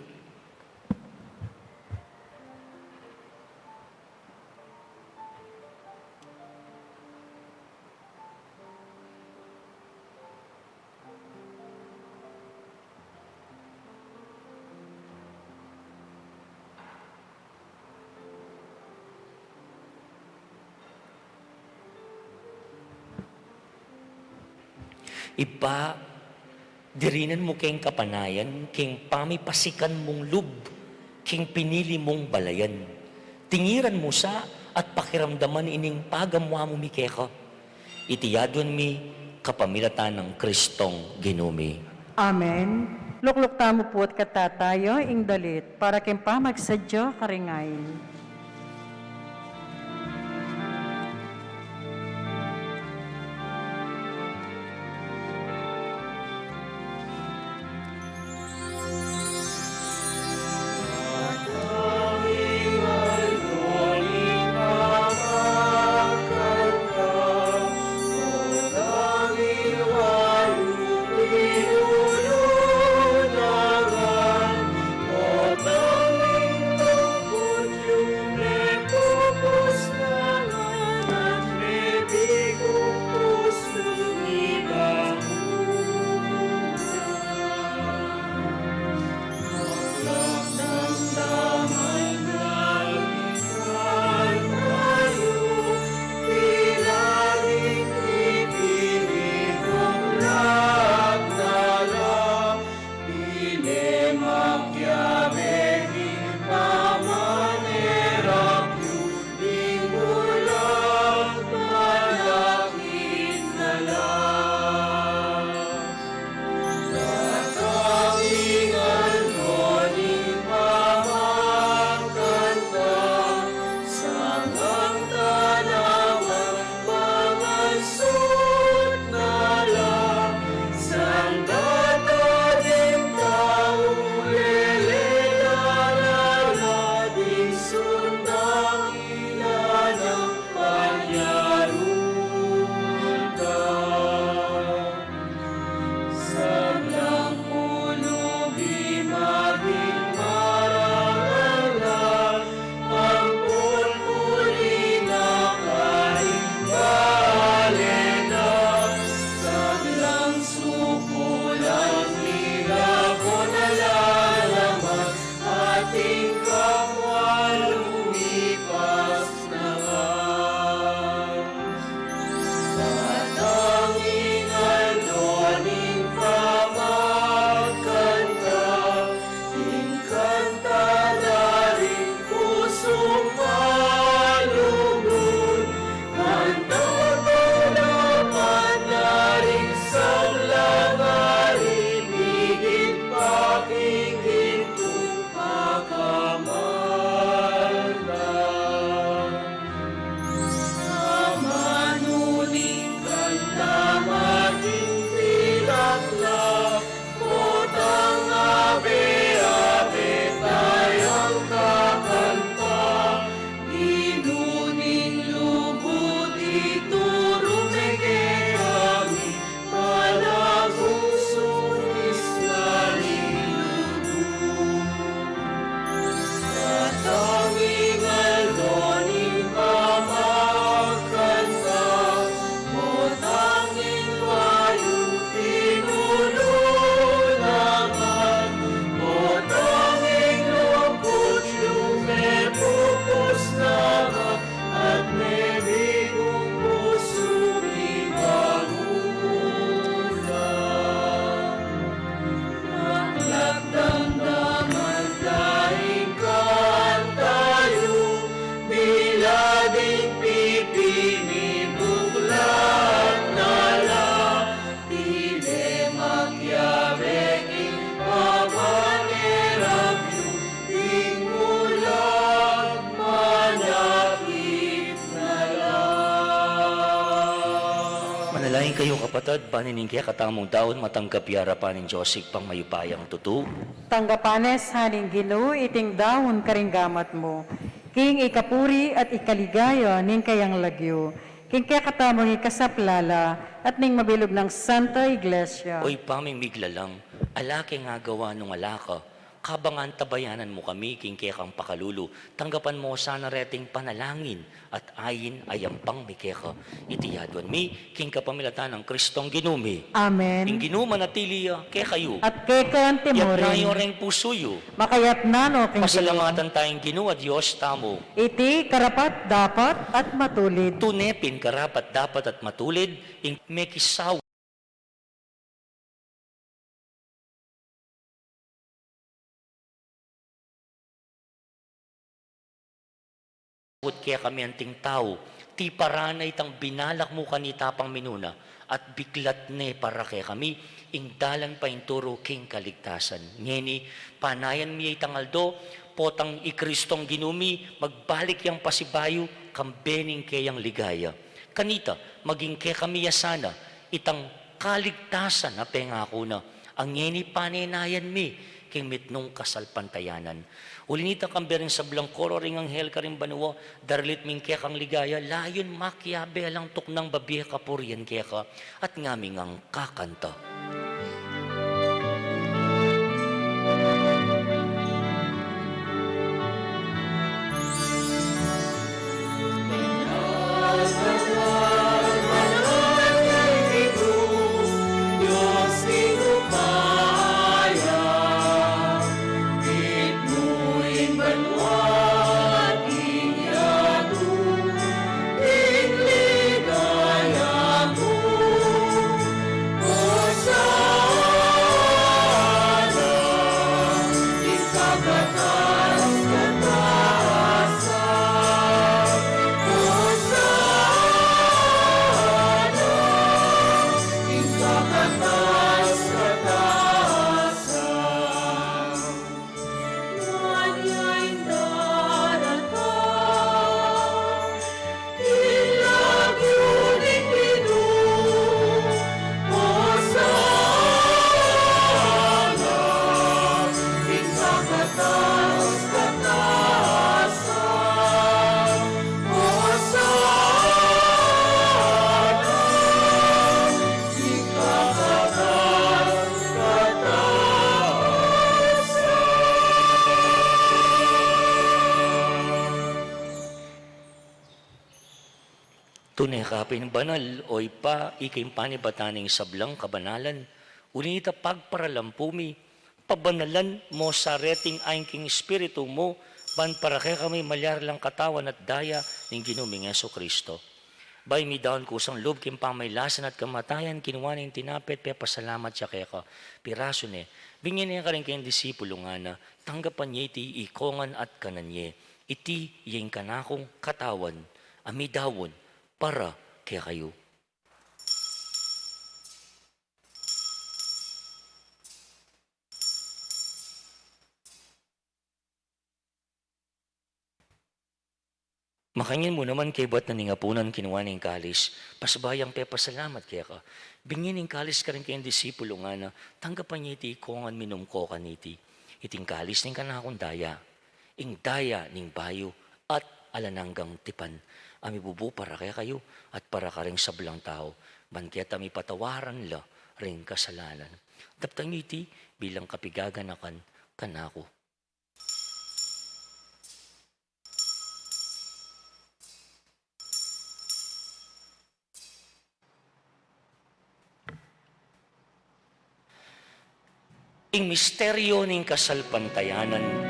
Ibpa, dirinan mu keng kapanayan king pamipasikan mung lub king pinili mung balayan. Tingiran mu sa at pakiramdaman ining pagamuamu mi keka. Iti aduan mi kapamilatan nang Kristong Ginu mi. Amen. Lukluk tamu pu at katatayu ing dalit para king pamagsadya karing ain. Kayu kapatad, ban ining kekatamung daun matanggap ya arapan ning Dios Ibpang mayupayang tutu. Tanggapan ne sa ning Ginu iting daun karing gamat mu, king ikapuri at ikaligaya ning kayang lagyu, king kekatamung ikasaplala at ning mabilug nang Santa Iglesia. O Ibpa ming miglalang, ala keng agawa nung ala ka, kabang antabayanan mu kami king kekang pakalulu, tanggapan mu sana reting panalangin at ain a yampang mi keka. Iti aduan mi king kapamilatan nang Kristong Ginu mi. Amen. Ing Ginu manatili ya kekayu. At keka antimurin. Itas yu reng pusu yu. Makaitas no king Ginu. Pasalamatan taya ing Ginu a Dios tamu. Iti karapat-dapat at matulid. Tune pin karapat-dapat at matulid ing mekisawa kekami anting tau, tiparan na itang binalak mu kanita pang minuna, at biklat ne para kekami ing dalan painturu king kaligtasan. Ngeni, panayan mi itang aldo, potang i Kristong Ginu mi magbalik yang pasibayu, kambe ning keyang ligaya. Kanita, maging kekami ya sana itang kaligtasan a pengaku na, a ngeni panenayan mi king mitmung kasalpantayanan. Uli nita, kambe ring sablang koro ring anghel karing banua, daralit mi ing kekang ligaya, layun makiabe alang tuknang babie kapurian keka, at ngaming kakanta. Tune ka pin banal, o Ibpa, ika ing panibatan ning sablang kabanalan. Uli nita, pagparalampu mi, pabanalan mu sa reting ain king Espiritu mu, ban para kekami malyari lang katawan at daya ning Ginu ming Jesucristo. Bayu midaun kusang lub king pamailasan at kamatayan, kinua ne ing tinape at pepasalamat ya keka, pirasu ne, binie ne karing kayang disipulu, ngana, tanggapan ye iti ikongan at kanan ye. Iti ya ing kanakung katawan a midaun para kekayu. Makanyan mu naman kaybat na ning apunan, kinua ne ing kalis, pasibayu yang pepasalamat keka, binie ne ing kalis karing kayang disipulu, ngana, tanggapan ye iti ikongan, minum ko kaniti. Iti ing kalis ning kanakung daya, ing daya ning bayu at alang anggang tipan, a mibubu para kekayu at para karing sablang tau, ban keta mipatawaran la ring kasalanan. Daptan yu iti bilang kapigaganakan kanaku. Ing misteryu ning kasalpantayanan.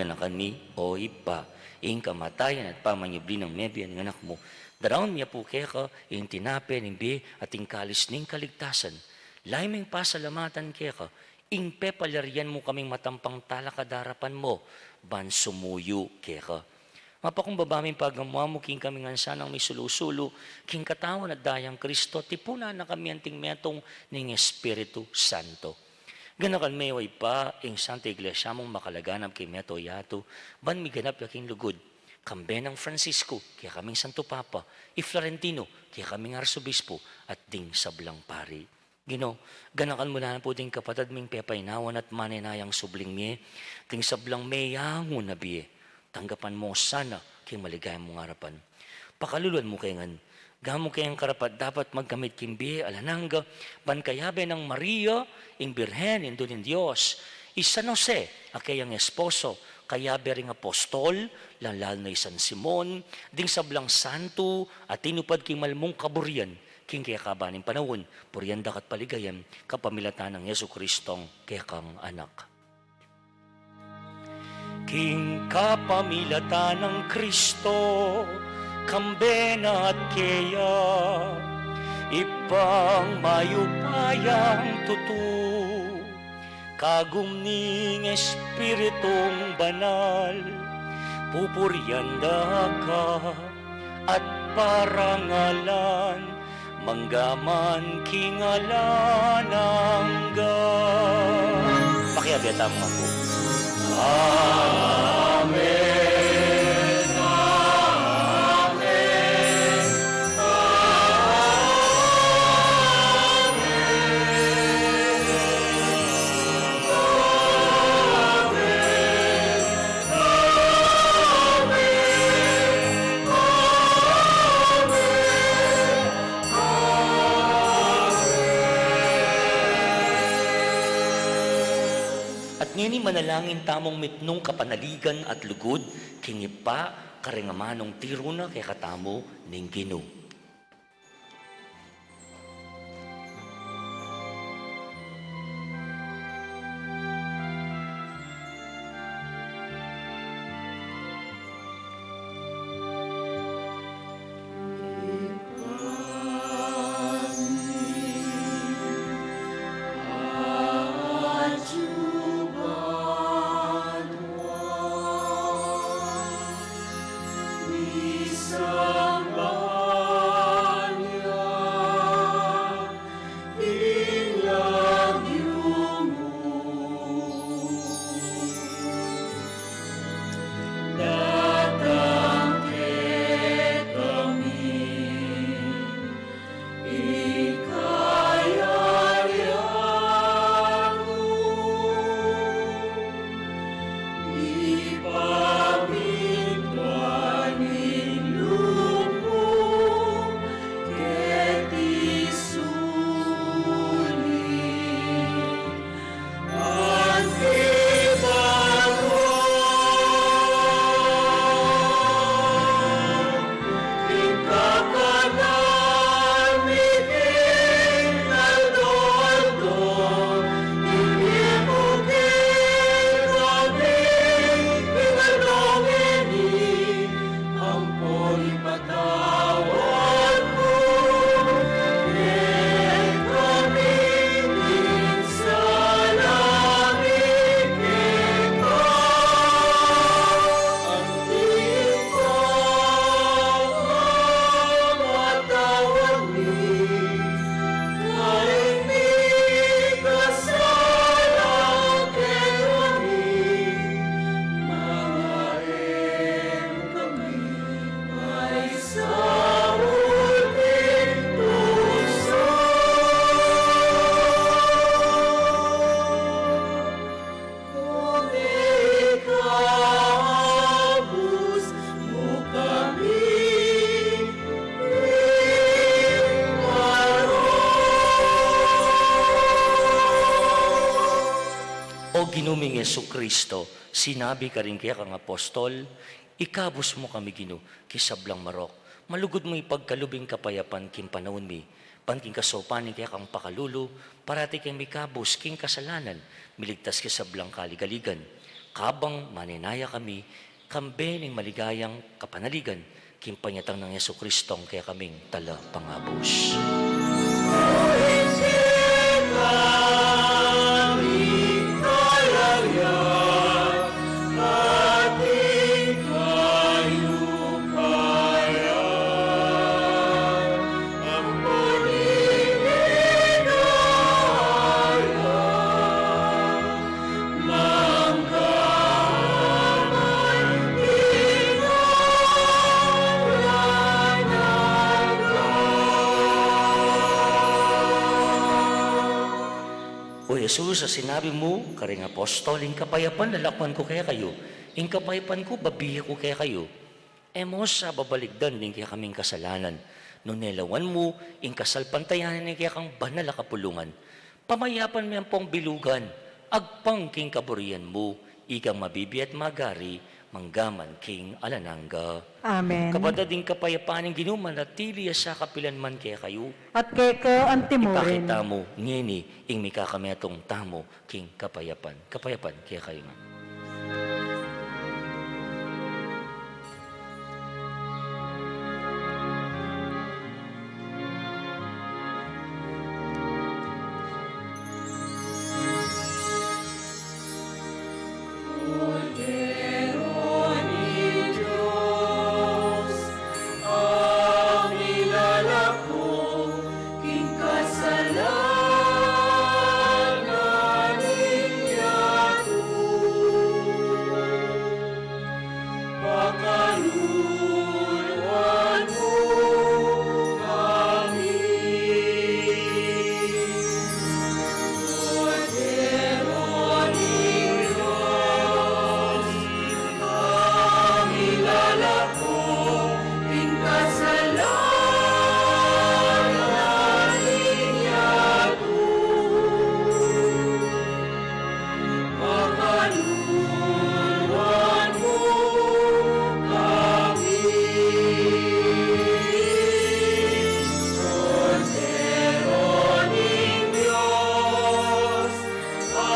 Ganakan mi, O Ibpa, ing kamatayan at pamanyubli nang mebie ning Anak mu. Daraun mi Apu keka ing tinape ning bie at ing kalis ning kaligtasan. Lalu ming pasalamatan keka ing pepalyarian mu kaming matampang talakad king arapan mu ban sumuyu keka. Mapakumbaba ming pagamu-amu king kami ngan sanang misulu-sulu king katawan at dayang Kristo, tipunan na kami anting metung ning Espiritu Santo. Ganakan me, O Ibpa, ing Santa Iglesia mung makalaganap king mabilug a yatu, ban miganap ya king lugud, kambe nang Francisco, kekaming Santo Papa, i Florentino, kekaming Arsobispo, at ding sablang pari. Ginu, ganakan mu la pu ding kapatad ming pepainawan at manenayang subling mie, ding sablang meyangu na bie. Tanggapan mu sana king maligaya mung arapan. Pakaluluan mu ke ngan, gamu keng karapat-dapat magkamit king bie alang angga, ban kayabe nang Maria, ing Birhen, Indu ning Dios, i San Jose, a keyang esposo, kayabe ring apostol, lalu-lalu na i San Simon, ding sablang santo a tinupad king malmung kaburian, king kekaban ning panaun, purian da ka at paligayan, kapamilatan nang Jesucristong kekang Anak. King kapamilatan nang Kristo, kambe na at keya, Ibpang mayupayang tutu, kagum ning Espiritung Banal, pupurian da ka at parangalan, mangga man king alang angga. Pakiabe tamu, Apu. Amen. Amen. At ngeni manalangin tamung mitmung kapanaligan at lugud king Ibpa, karing amanung tiru na kekatamu ning Ginu. Ampon ipatawad mu kekami ing sala mi keka, anti ing pamamatawad mi kekami ing mikasala kekami, manga e mu kami paisaul king tuksu, nune ikabus mu kami king marok. O Ginu ming Jesucristo, sinabi karing kekang apostol, "Ikabus mu kami, Ginu, king sablang marok." Malugud mung ipagkalub ing kapayapan king panaun mi, ban king kasaupan ning kekang pakalulu, parati kaming mikabus king kasalanan, miligtas king sablang kaligaligan. Kabang manenaya kami, kambe ning maligayang kapanaligan, king panyatang nang Jesucristo, ing kekaming Talapangabus. O Jesus, a sinabi mu karing apostol, ing kapayapan lalakwan ku kekayu, ing kapayapan ku babie ku kekayu. E mu sa babalikdan ding kekaming kasalanan, nune lawan mu ing kasalpantayanan ning kekang banal a kapulungan. Pamayapan me ampong bilugan, agpang king kaburian mu, ikang mabibie at magari, mangga man king alang angga. Amen. Kapatad, ing kapayapan ning Ginu manatili ya sa kapilan man kekayu. At keka antimurin. Ipakit tamu ngeni ing mikakametung tamu king kapayapan. Kapayapan kekayu ngan. Kordero ning Dios, a milalako king kasalanan ning yatu. Pakaluluan mu kami. Kordero ning Dios, a milalako king kasalanan ning yatu. Pakaluluan mu kami. Kordero ning Dios, a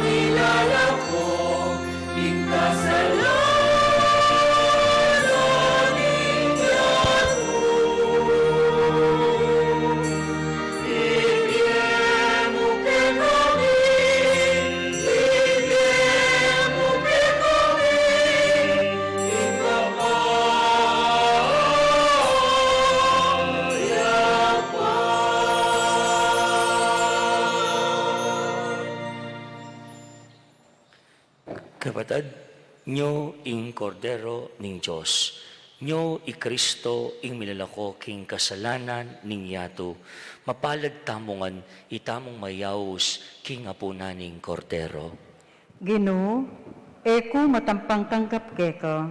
milalako king kasalanan ning yatu. Ibie mu kekami, ibie mu kekami ing kapayapan. Kapatad, nyo ing Kordero ning Dios, nyo i Kristo ing milalako king kasalanan ning yatu. Mapalad tamu ngan itamung mayaus king apunan ning Kordero. Ginu, e ku matampang tanggap keka,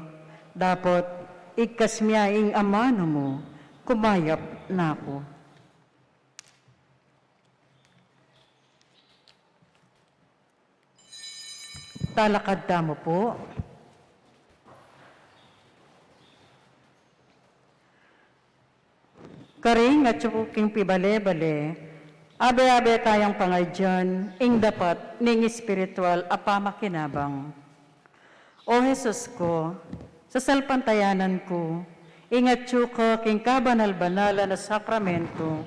dapot igkas mu ya ing amanu mu, kumayap na ku. Talakad tamu pu. Karing atyu king pibale-bale, abe-abe tayang pangadyan ing dapat ning espiritual a pamakinabang. O Jesus ku, sasalpantayanan ku ing atyu ka king kabanal-banalan a sakramento.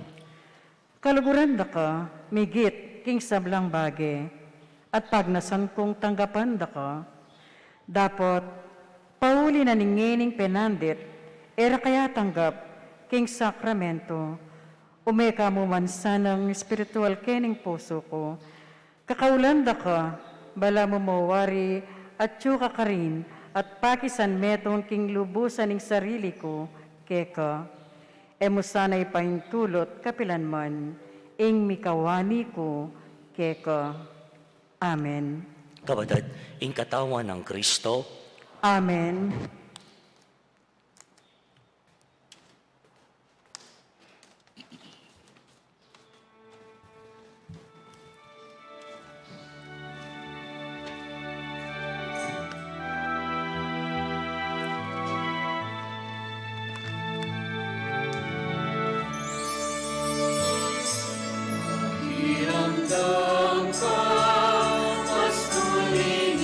Kaluguran da ka migit king sablang bage, at pagnasan kung tanggapan da ka. Dapot, pauli na ning ngening penandit, e ra ka ya tanggap king sakramento, ume ka mu man sanang espiritual kening pusu ku. Kakaulan da ka, balamu mawari atyu ka karin, at pakisan metung king lubusan ing sarili ku keka. E mu sana ipaintulut kapilan man ing mikawani ku keka. Amen. Kapatad, ing katawan nang Kristo. Amen. Pakiramdam ka, mas tuling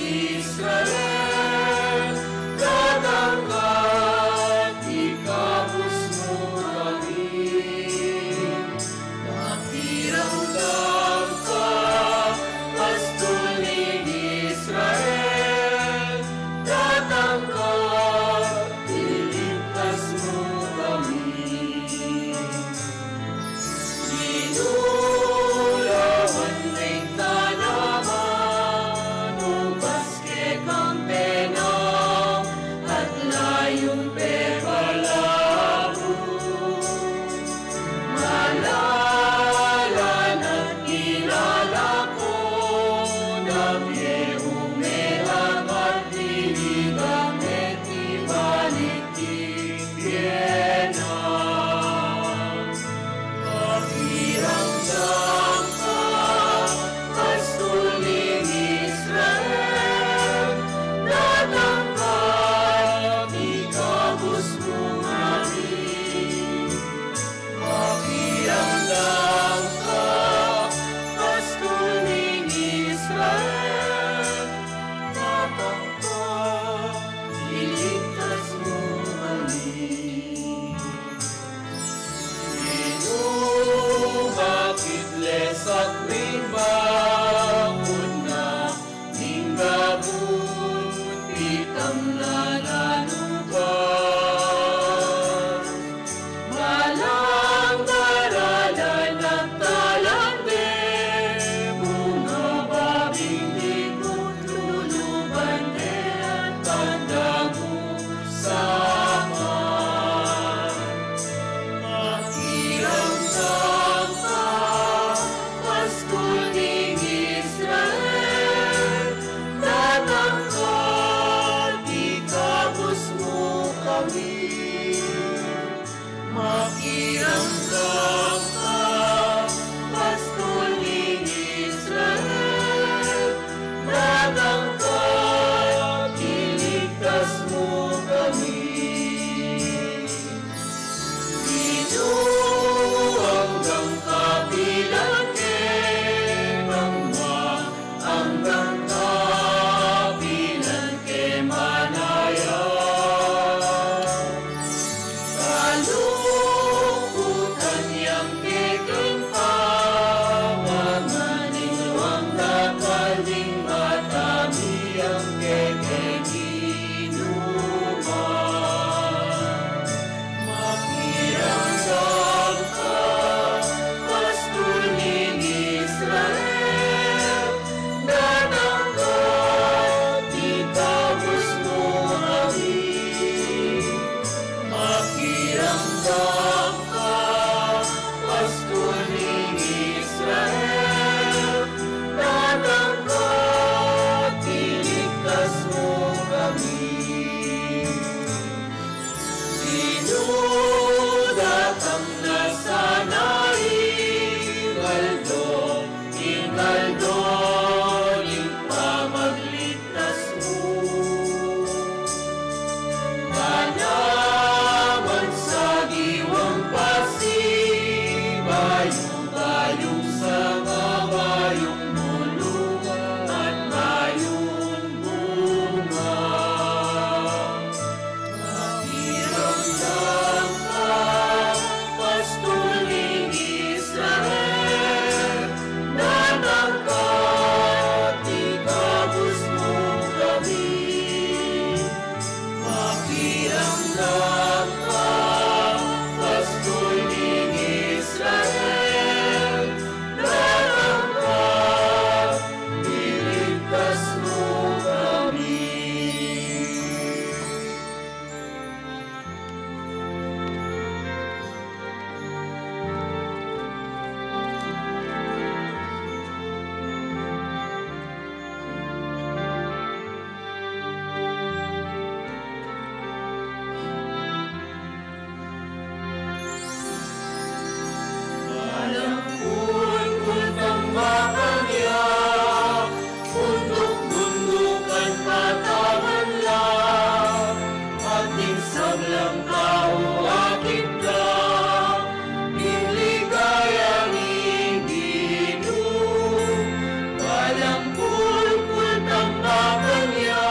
Alang kulkul tambakan ya,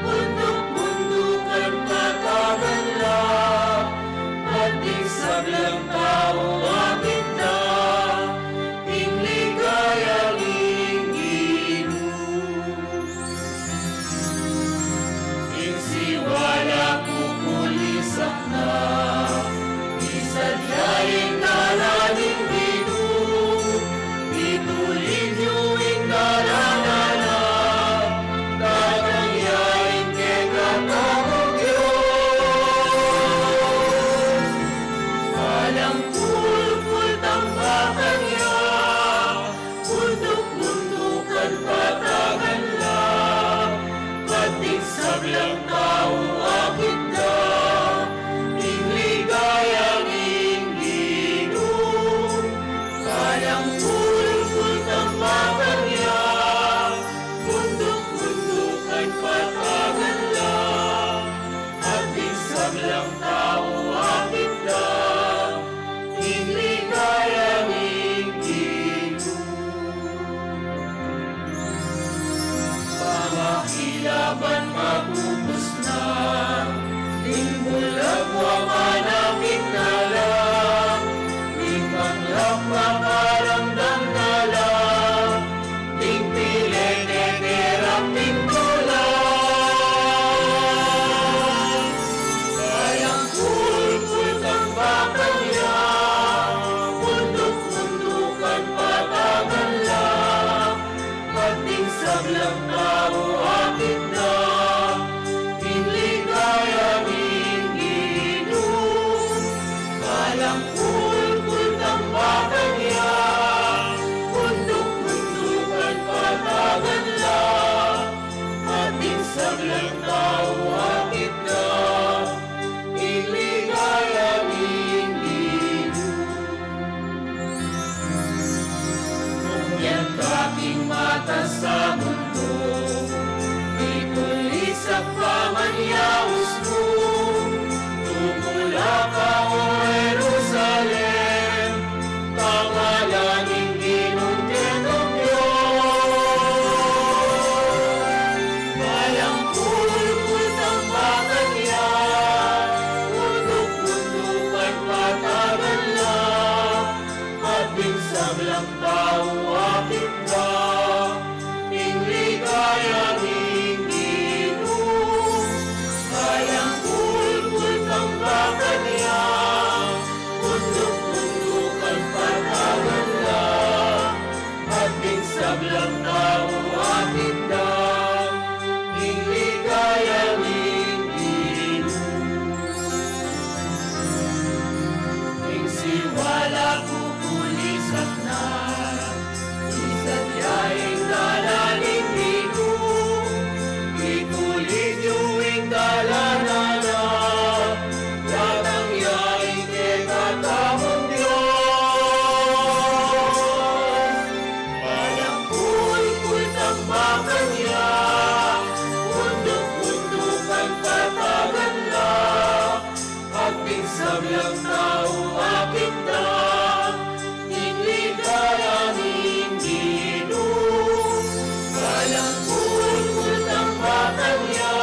bunduk-bundukan patagan la, ating sablang tau akit da, ing ligaya ning Ginu. Ing siwala ku kulisak na, isadyang dalan ning Ginu, itulid yu ing dalan na, datang ya ing kekatamung Dios. Alang kulkul tambakan ya, bunduk-bundukan patagan la, ating sablang tau akit da, ing ligaya ning Ginu. Alang kulkul tambakan ya, bunduk-bundukan patagan la, ating sablang tau akit da, ing ligaya ning Ginu. Pamakilaban mapupus na, ding bulag mapanakit na la, ding maklap maparamdam na la, ding pile teterap king tulan. Alang kulkul tambakan ya, bunduk-bundukan patagan la, ating sablang tau akit da, ing ligaya ning Ginu. Alang kulkul tambakan ya, bunduk-bundukan patagan la, ating sablang tau akit da, ing ligaya ning Ginu. Nung yan ka king mata sa mundu, ikulisak ka man ya usbung, tumula ka, O Jerusalem, pangalan ning Ginung ketang Dios. Alang kulkul tambakan ya, bunduk-bundukan patagan la, ating sablang tau akit da, ing ligaya ning Ginu. Alang kulkul tambakan ya, bunduk-bundukan patagan la, ating sablang tau akit da, ing ligaya ning Ginu. Ing siwala ku kulisak na, isadyang dalan ning Ginu, itulid yu ing dalan na, datang ya ing kekatamung Dios. Alang kulkul tambakan ya, bunduk-bundukan patagan la, ating sablang tau akit da, ing ligaya ning Ginu. Alang kulkul tambakan ya,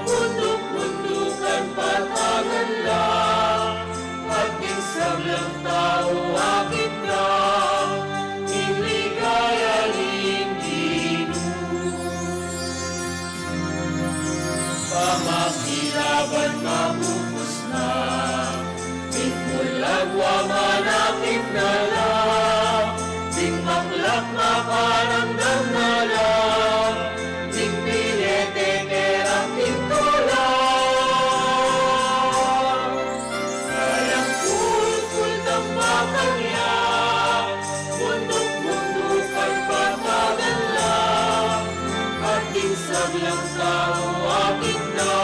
bunduk-bundukan patagan la, ating sablang tau akit da, ing ligaya ning Ginu. Pamakilaban mapupus na, ding bulag mapanakit na la, ding maklap maparamdam na la, ding pile teterap king tulan. Alang kulkul tambakan ya, bunduk-bundukan patagan la, ating sablang tau akit da,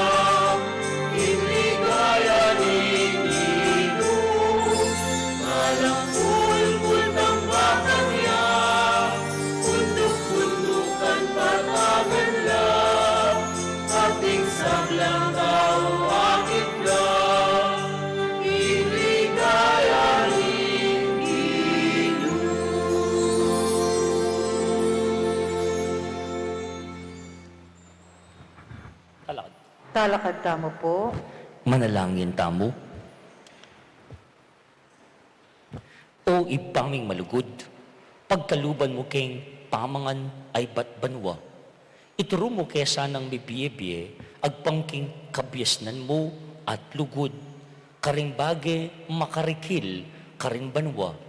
ing ligaya ning Ginu. Alang kulkul tambakan ya, bunduk-bundukan patagan la, ating sablang tau akit da, ing ligaya ning Ginu. Talakad tamu pu. Manalangin tamu. O Ibpa ming malugud, pagkaluban mu keng pamangan a ibat banua. Ituru mu ke sanang mibie-bie agpang king kabiasnan mu at lugud, karing bage makarikil karing banua,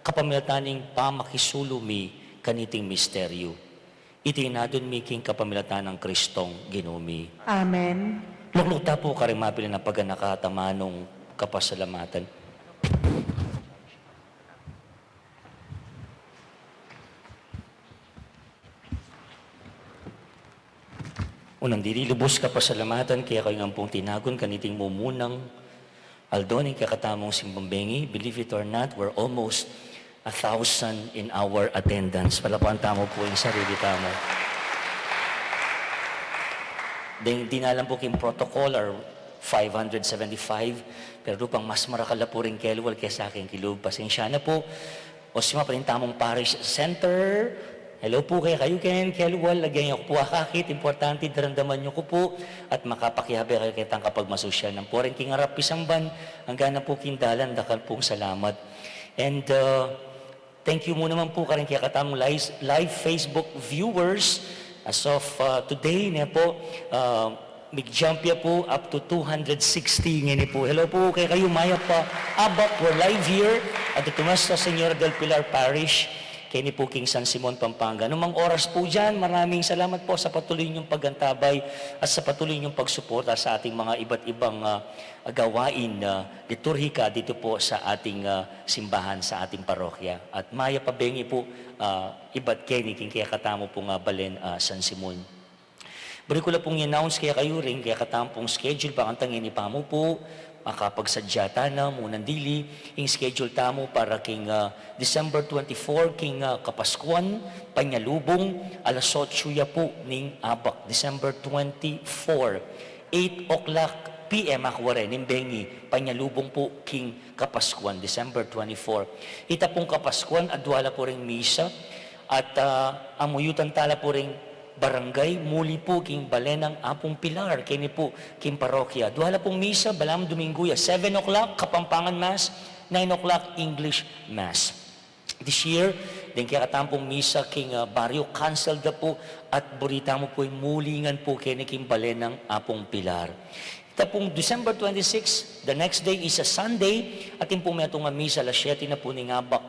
kapamilatan ning pamakisulu mi kaniting misteryu. Iti adwan mi king kapamilatan nang Kristong Ginu mi. Amen. Lukluk ta pu karing mapilan a paganaka at amanung kapasalamatan. Unang dili, lubus kapasalamatan kekayu ngan pung tinagun kaniting mumunang aldo ning kekatamung simbang bengi. Believe it or not, we're almost a thousand in our attendance. Palapakan tamu pu ing sarili tamu. Deng dinalan pu king protocol are five hundred seventy-five, pero dupang mas marakal la pu ring kelual kesa king kilub. Pasensya na pu. O sima pa rin tamung parish center. Hello pu kekayu ken kelual, lagyan yu ku pu akakit, importante daramdaman yu ku pu at makapakiabe kayu ketang kapagmasusyan. Ampo rin king arap pisamban, angga na pu king dalan, dakal pung salamat. And, uh, thank you mu naman pu karing kekatamung live, live Facebook viewers. As of, uh, today, ne pu, uh, Mig-jump ya pu up to two hundred sixty ngeni pu. Hello pu kekayu, mayap a abak, we're live here at the Nuestra Señora del Pilar Parish, keni pu king San Simon, Pampanga. Anumang oras pu diyan, maraming salamat po sa patuloy niyong pag-antabay at sa patuloy niyong pagsuporta sa ating mga iba't ibang, ah, gawain, ah, liturhika dito po sa ating, ah, simbahan, sa ating parokya. At mayap a bengi pu, ah, ibat keni king kekatamu pung, ah, balen, ah, San Simon. Buri ku la pung i-announce kekayu ring kekatamu pung schedule, bakanta ngeni pa mu pu makapagsadya tana. Munang dili, ing schedule tamu para king, ah, December twenty-four, king, ah, Kapaskuan, panyalubung, alas otso ya pu ning abak, December twenty-four, eight o'clock P M akua rin ning bengi, panyalubung pu king Kapaskuan, December twenty-four. Ita pung Kapaskuan, adwa la pu ring misa, at, ah, amuyutan ta la pu ring barangay, muli pu king balen nang Apung Pilar, keni pu king parokya. Dwa la pung misa, balamu Domingo ya, seven o'clock Kapampangan Mass, nine o'clock English Mass. This year, deng kekatamu pung misa king, ah, baryo, cancel da pu, at buri tamu pu ing muli ngan pu keni king balen nang Apung Pilar. Ita pung December twenty-six, the next day is a Sunday, atin pu metung a misa alas siyete na pu ning abak,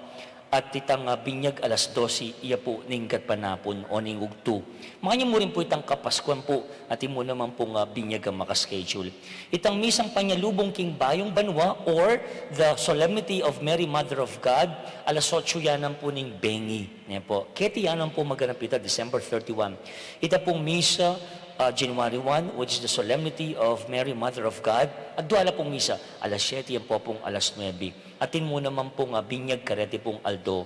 at itang, ah, binyag alas dose ya pu ning gatpanapun o ning ugtu. Makanyan mu rin pu itang Kapaskuan pu, atin mu naman pung, ah, binyag a maka-schedule. Itang misang panyalubung king bayung banua or the Solemnity of Mary, Mother of God, alas otso ya naman pu ning bengi. Ne pu. Keti ya naman pu maganap ita, December thirty-one. Ita pung misa, ah, January one, which is the Solemnity of Mary, Mother of God, adwa la pung misa, alas siyete yan pu pung alas nuebe. Atin mu naman pung, ah, binyag kareti pung aldo.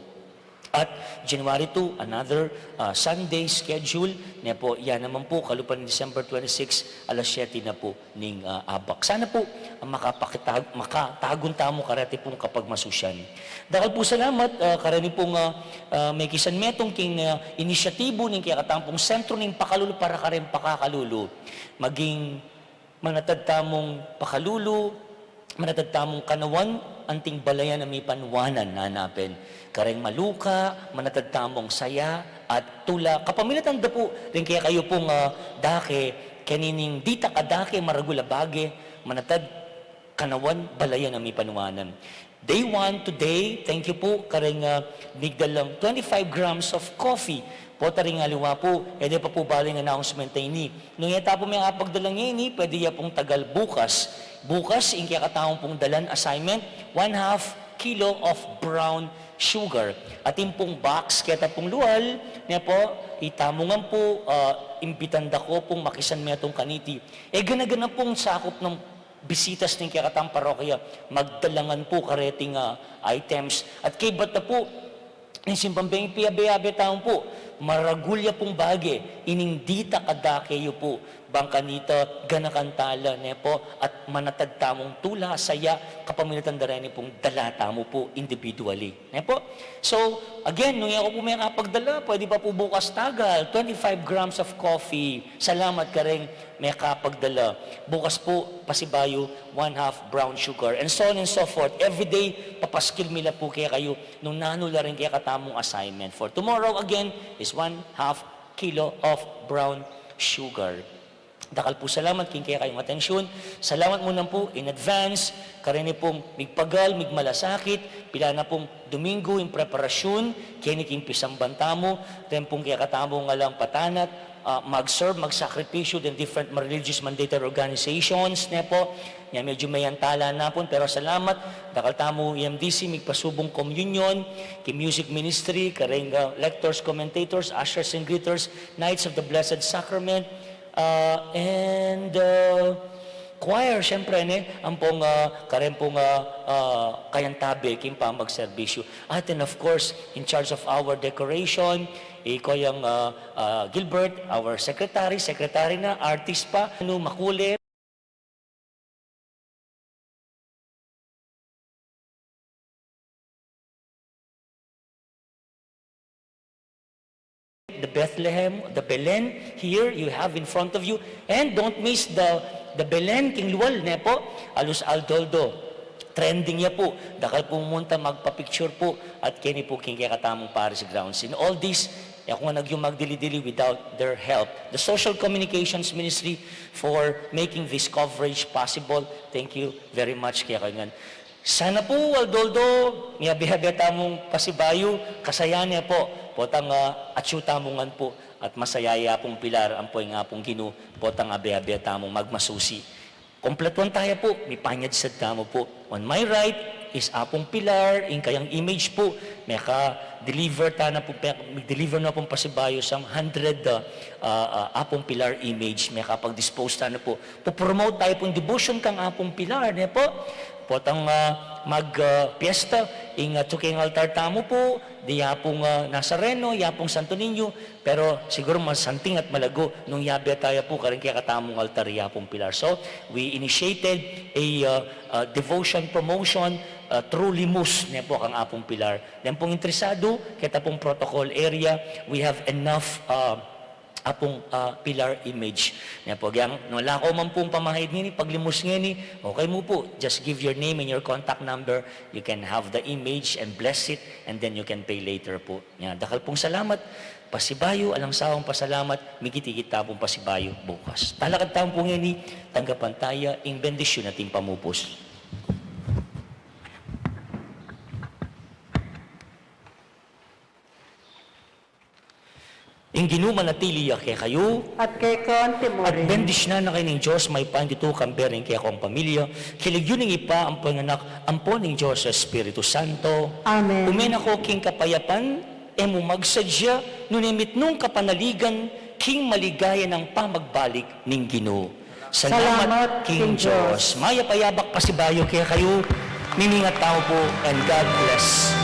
At January two, another, ah, Sunday schedule, ne pu, ya naman pu, kalupa ning December twenty-six, alas siyete na pu ning, ah, abak. Sana pu, ah, makapakitag-, makatagun tamu kareti pung kapagmasusyan. Dakal pung salamat, ah, kareni pung, ah, ah, mekisan metung king, ah, inisyatibu ning kekatamu pung Sentro ning Pakalulu para kareng Pakakalulu. Maging manatad tamung pakalulu, manatad tamung kanawan anting balayan a mipanuanan, nanapen. Kareng maluka, manatad tamung saya at tula. Kapamilatan da pu ring kekayu pung, ah, dake, keni ning ditak a dake, maragul a bage, manatad kanawan balayan a mipanuanan. Day one today, thank you pu, kareng, ah, migdalang twenty-five grams of coffee. Pota ring aliwa pu, e de pa pu bale ing announcement a ini. Nung e ta pu mekapagdala ngeni, pwede ya pung tagal bukas. Bukas, ing kekatamung pung dalan assignment, one half kilo of brown sugar. Atin pung box keta pung lual, ne pu, itamu ngan pu, ah, imbitan da ko pung makisan metung kaniti. E gana-gana pung sakup ning bisitas ning kekatamung parokya, magdala ngan pu kareting, ah, items. At kaybat na pu, ning simbang bengi, piabe-abe tamu pu, maragul ya pung bage, ining ditak a dake yu pu, Bang kanita, ganakan tala, ne pu, at manatag tamung tula, saya, kapamilatan da reni pung dala tamu pu, individually, ne pu. So, again, nung e ku pu mekapagdala, pwede pa pu bukas tagal, twenty-five grams of coffee. Salamat kareng mekapagdala. Bukas pu, pasibayu, one half brown sugar, and so on and so forth. Every day, papaskil mi la pu kekayu, nung nanu la ring kekatamung assignment. For tomorrow, again, is one half kilo of brown sugar. Dakal pu salamat king kekayung atensyun. Salamat mu naman pu in advance. Kareni pung migpagal, migmalasakit, pilan na pung Domingo ing preparasyun, keni king pisamban tamu, ren pung kekatamung alang patanat, ah, mag-serve, magsakripisyu, den different religious mandated organizations, ne pu. Nya medyu meyantala na pun, pero salamat, dakal tamu E M D C, migpasubung komunyon, king music ministry, kareng, ah, lectors, commentators, ushers and greeters, Knights of the Blessed Sacrament, ah, and, ah, choir, siyempre, ne, ampong, ah, kareng pung, ah, ah, kayantabe king pamagserbisyu. At then, of course, in charge of our decoration, i Koyang, ah, ah, Gilbert, our secretary, secretary na, artist pa, anu, makule. The Bethlehem, the Belen, here you have in front of you. And don't miss the, the Belen king Lual, ne pu, a Luz Aldoldo. Trending ya pu. Dakal pung munta magpa-picture pu. At keni pu king kekatamung parish grounds. In all this, e ku ngan agyung magdili-dili without their help. The Social Communications Ministry for making this coverage possible. Thank you very much kekayu ngan. Sana pu, Aldoldo, miyabe-yabe tamung pasibayu, kasaya ne pu, potang, ah, atyu tamu ngan pu, at masaya ya pung Pilar, ampo ing Apung Ginu, potang abe-abe tamung magmasusi. Kompletuan taya pu, mipanyad sad tamu pu. On my right is Apung Pilar, ing kayang image pu, meka-deliver tana pu, pe-, deliver na pung pasibayu, some hundred, ah, ah, ah, Apung Pilar image, mekapag-dispose tana pu. Pu-promote taya pung devotion kang Apung Pilar, ne pu? Potang, ah, mag, ah, piyesta, ing, ah, atyu king altar tamu pu, di ya pung, ah, Nazareno, ya pung Santo Niño, pero siguru masanting at malagu nung yabe taya pu karing kekatamung altar ya pung Pilar. So, we initiated a, ah, ah, devotion promotion, ah, through Limus, ne pu, kang Apung Pilar. Then pung interesadu, keta pung protocol area, we have enough, ah, Apung, ah, Pilar image. Ne pu, agyang, nung ala ko man pung pamahid ngeni, paglimus ngeni, okay mu pu, just give your name and your contact number, you can have the image and bless it, and then you can pay later pu. Nya, dakal pung salamat, pasibayu, alang sawang pasalamat, migit-igit ta pung pasibayu bukas. Talakad tamu pu ngeni, tanggapan taya ing bendisyun ating pamupus. Ing Ginu manatili ya kekayu. At keka naman. At bendisyunan na kayu ning Dios, mayupayang tutu, kambe ring kekong pamilya, king lagyu ning Ibpa, ampo ning Anak, ampo ning Dios Espiritu Santo. Amen. Ume na ko king kapayapan, e mu magsadya, nune mitmung kapanaligan, king maligaya nang pamagbalik ning Ginu. Salamat king Dios. Mayap a yabak pasibayu kekayu, mimingat tamu pu, and God bless.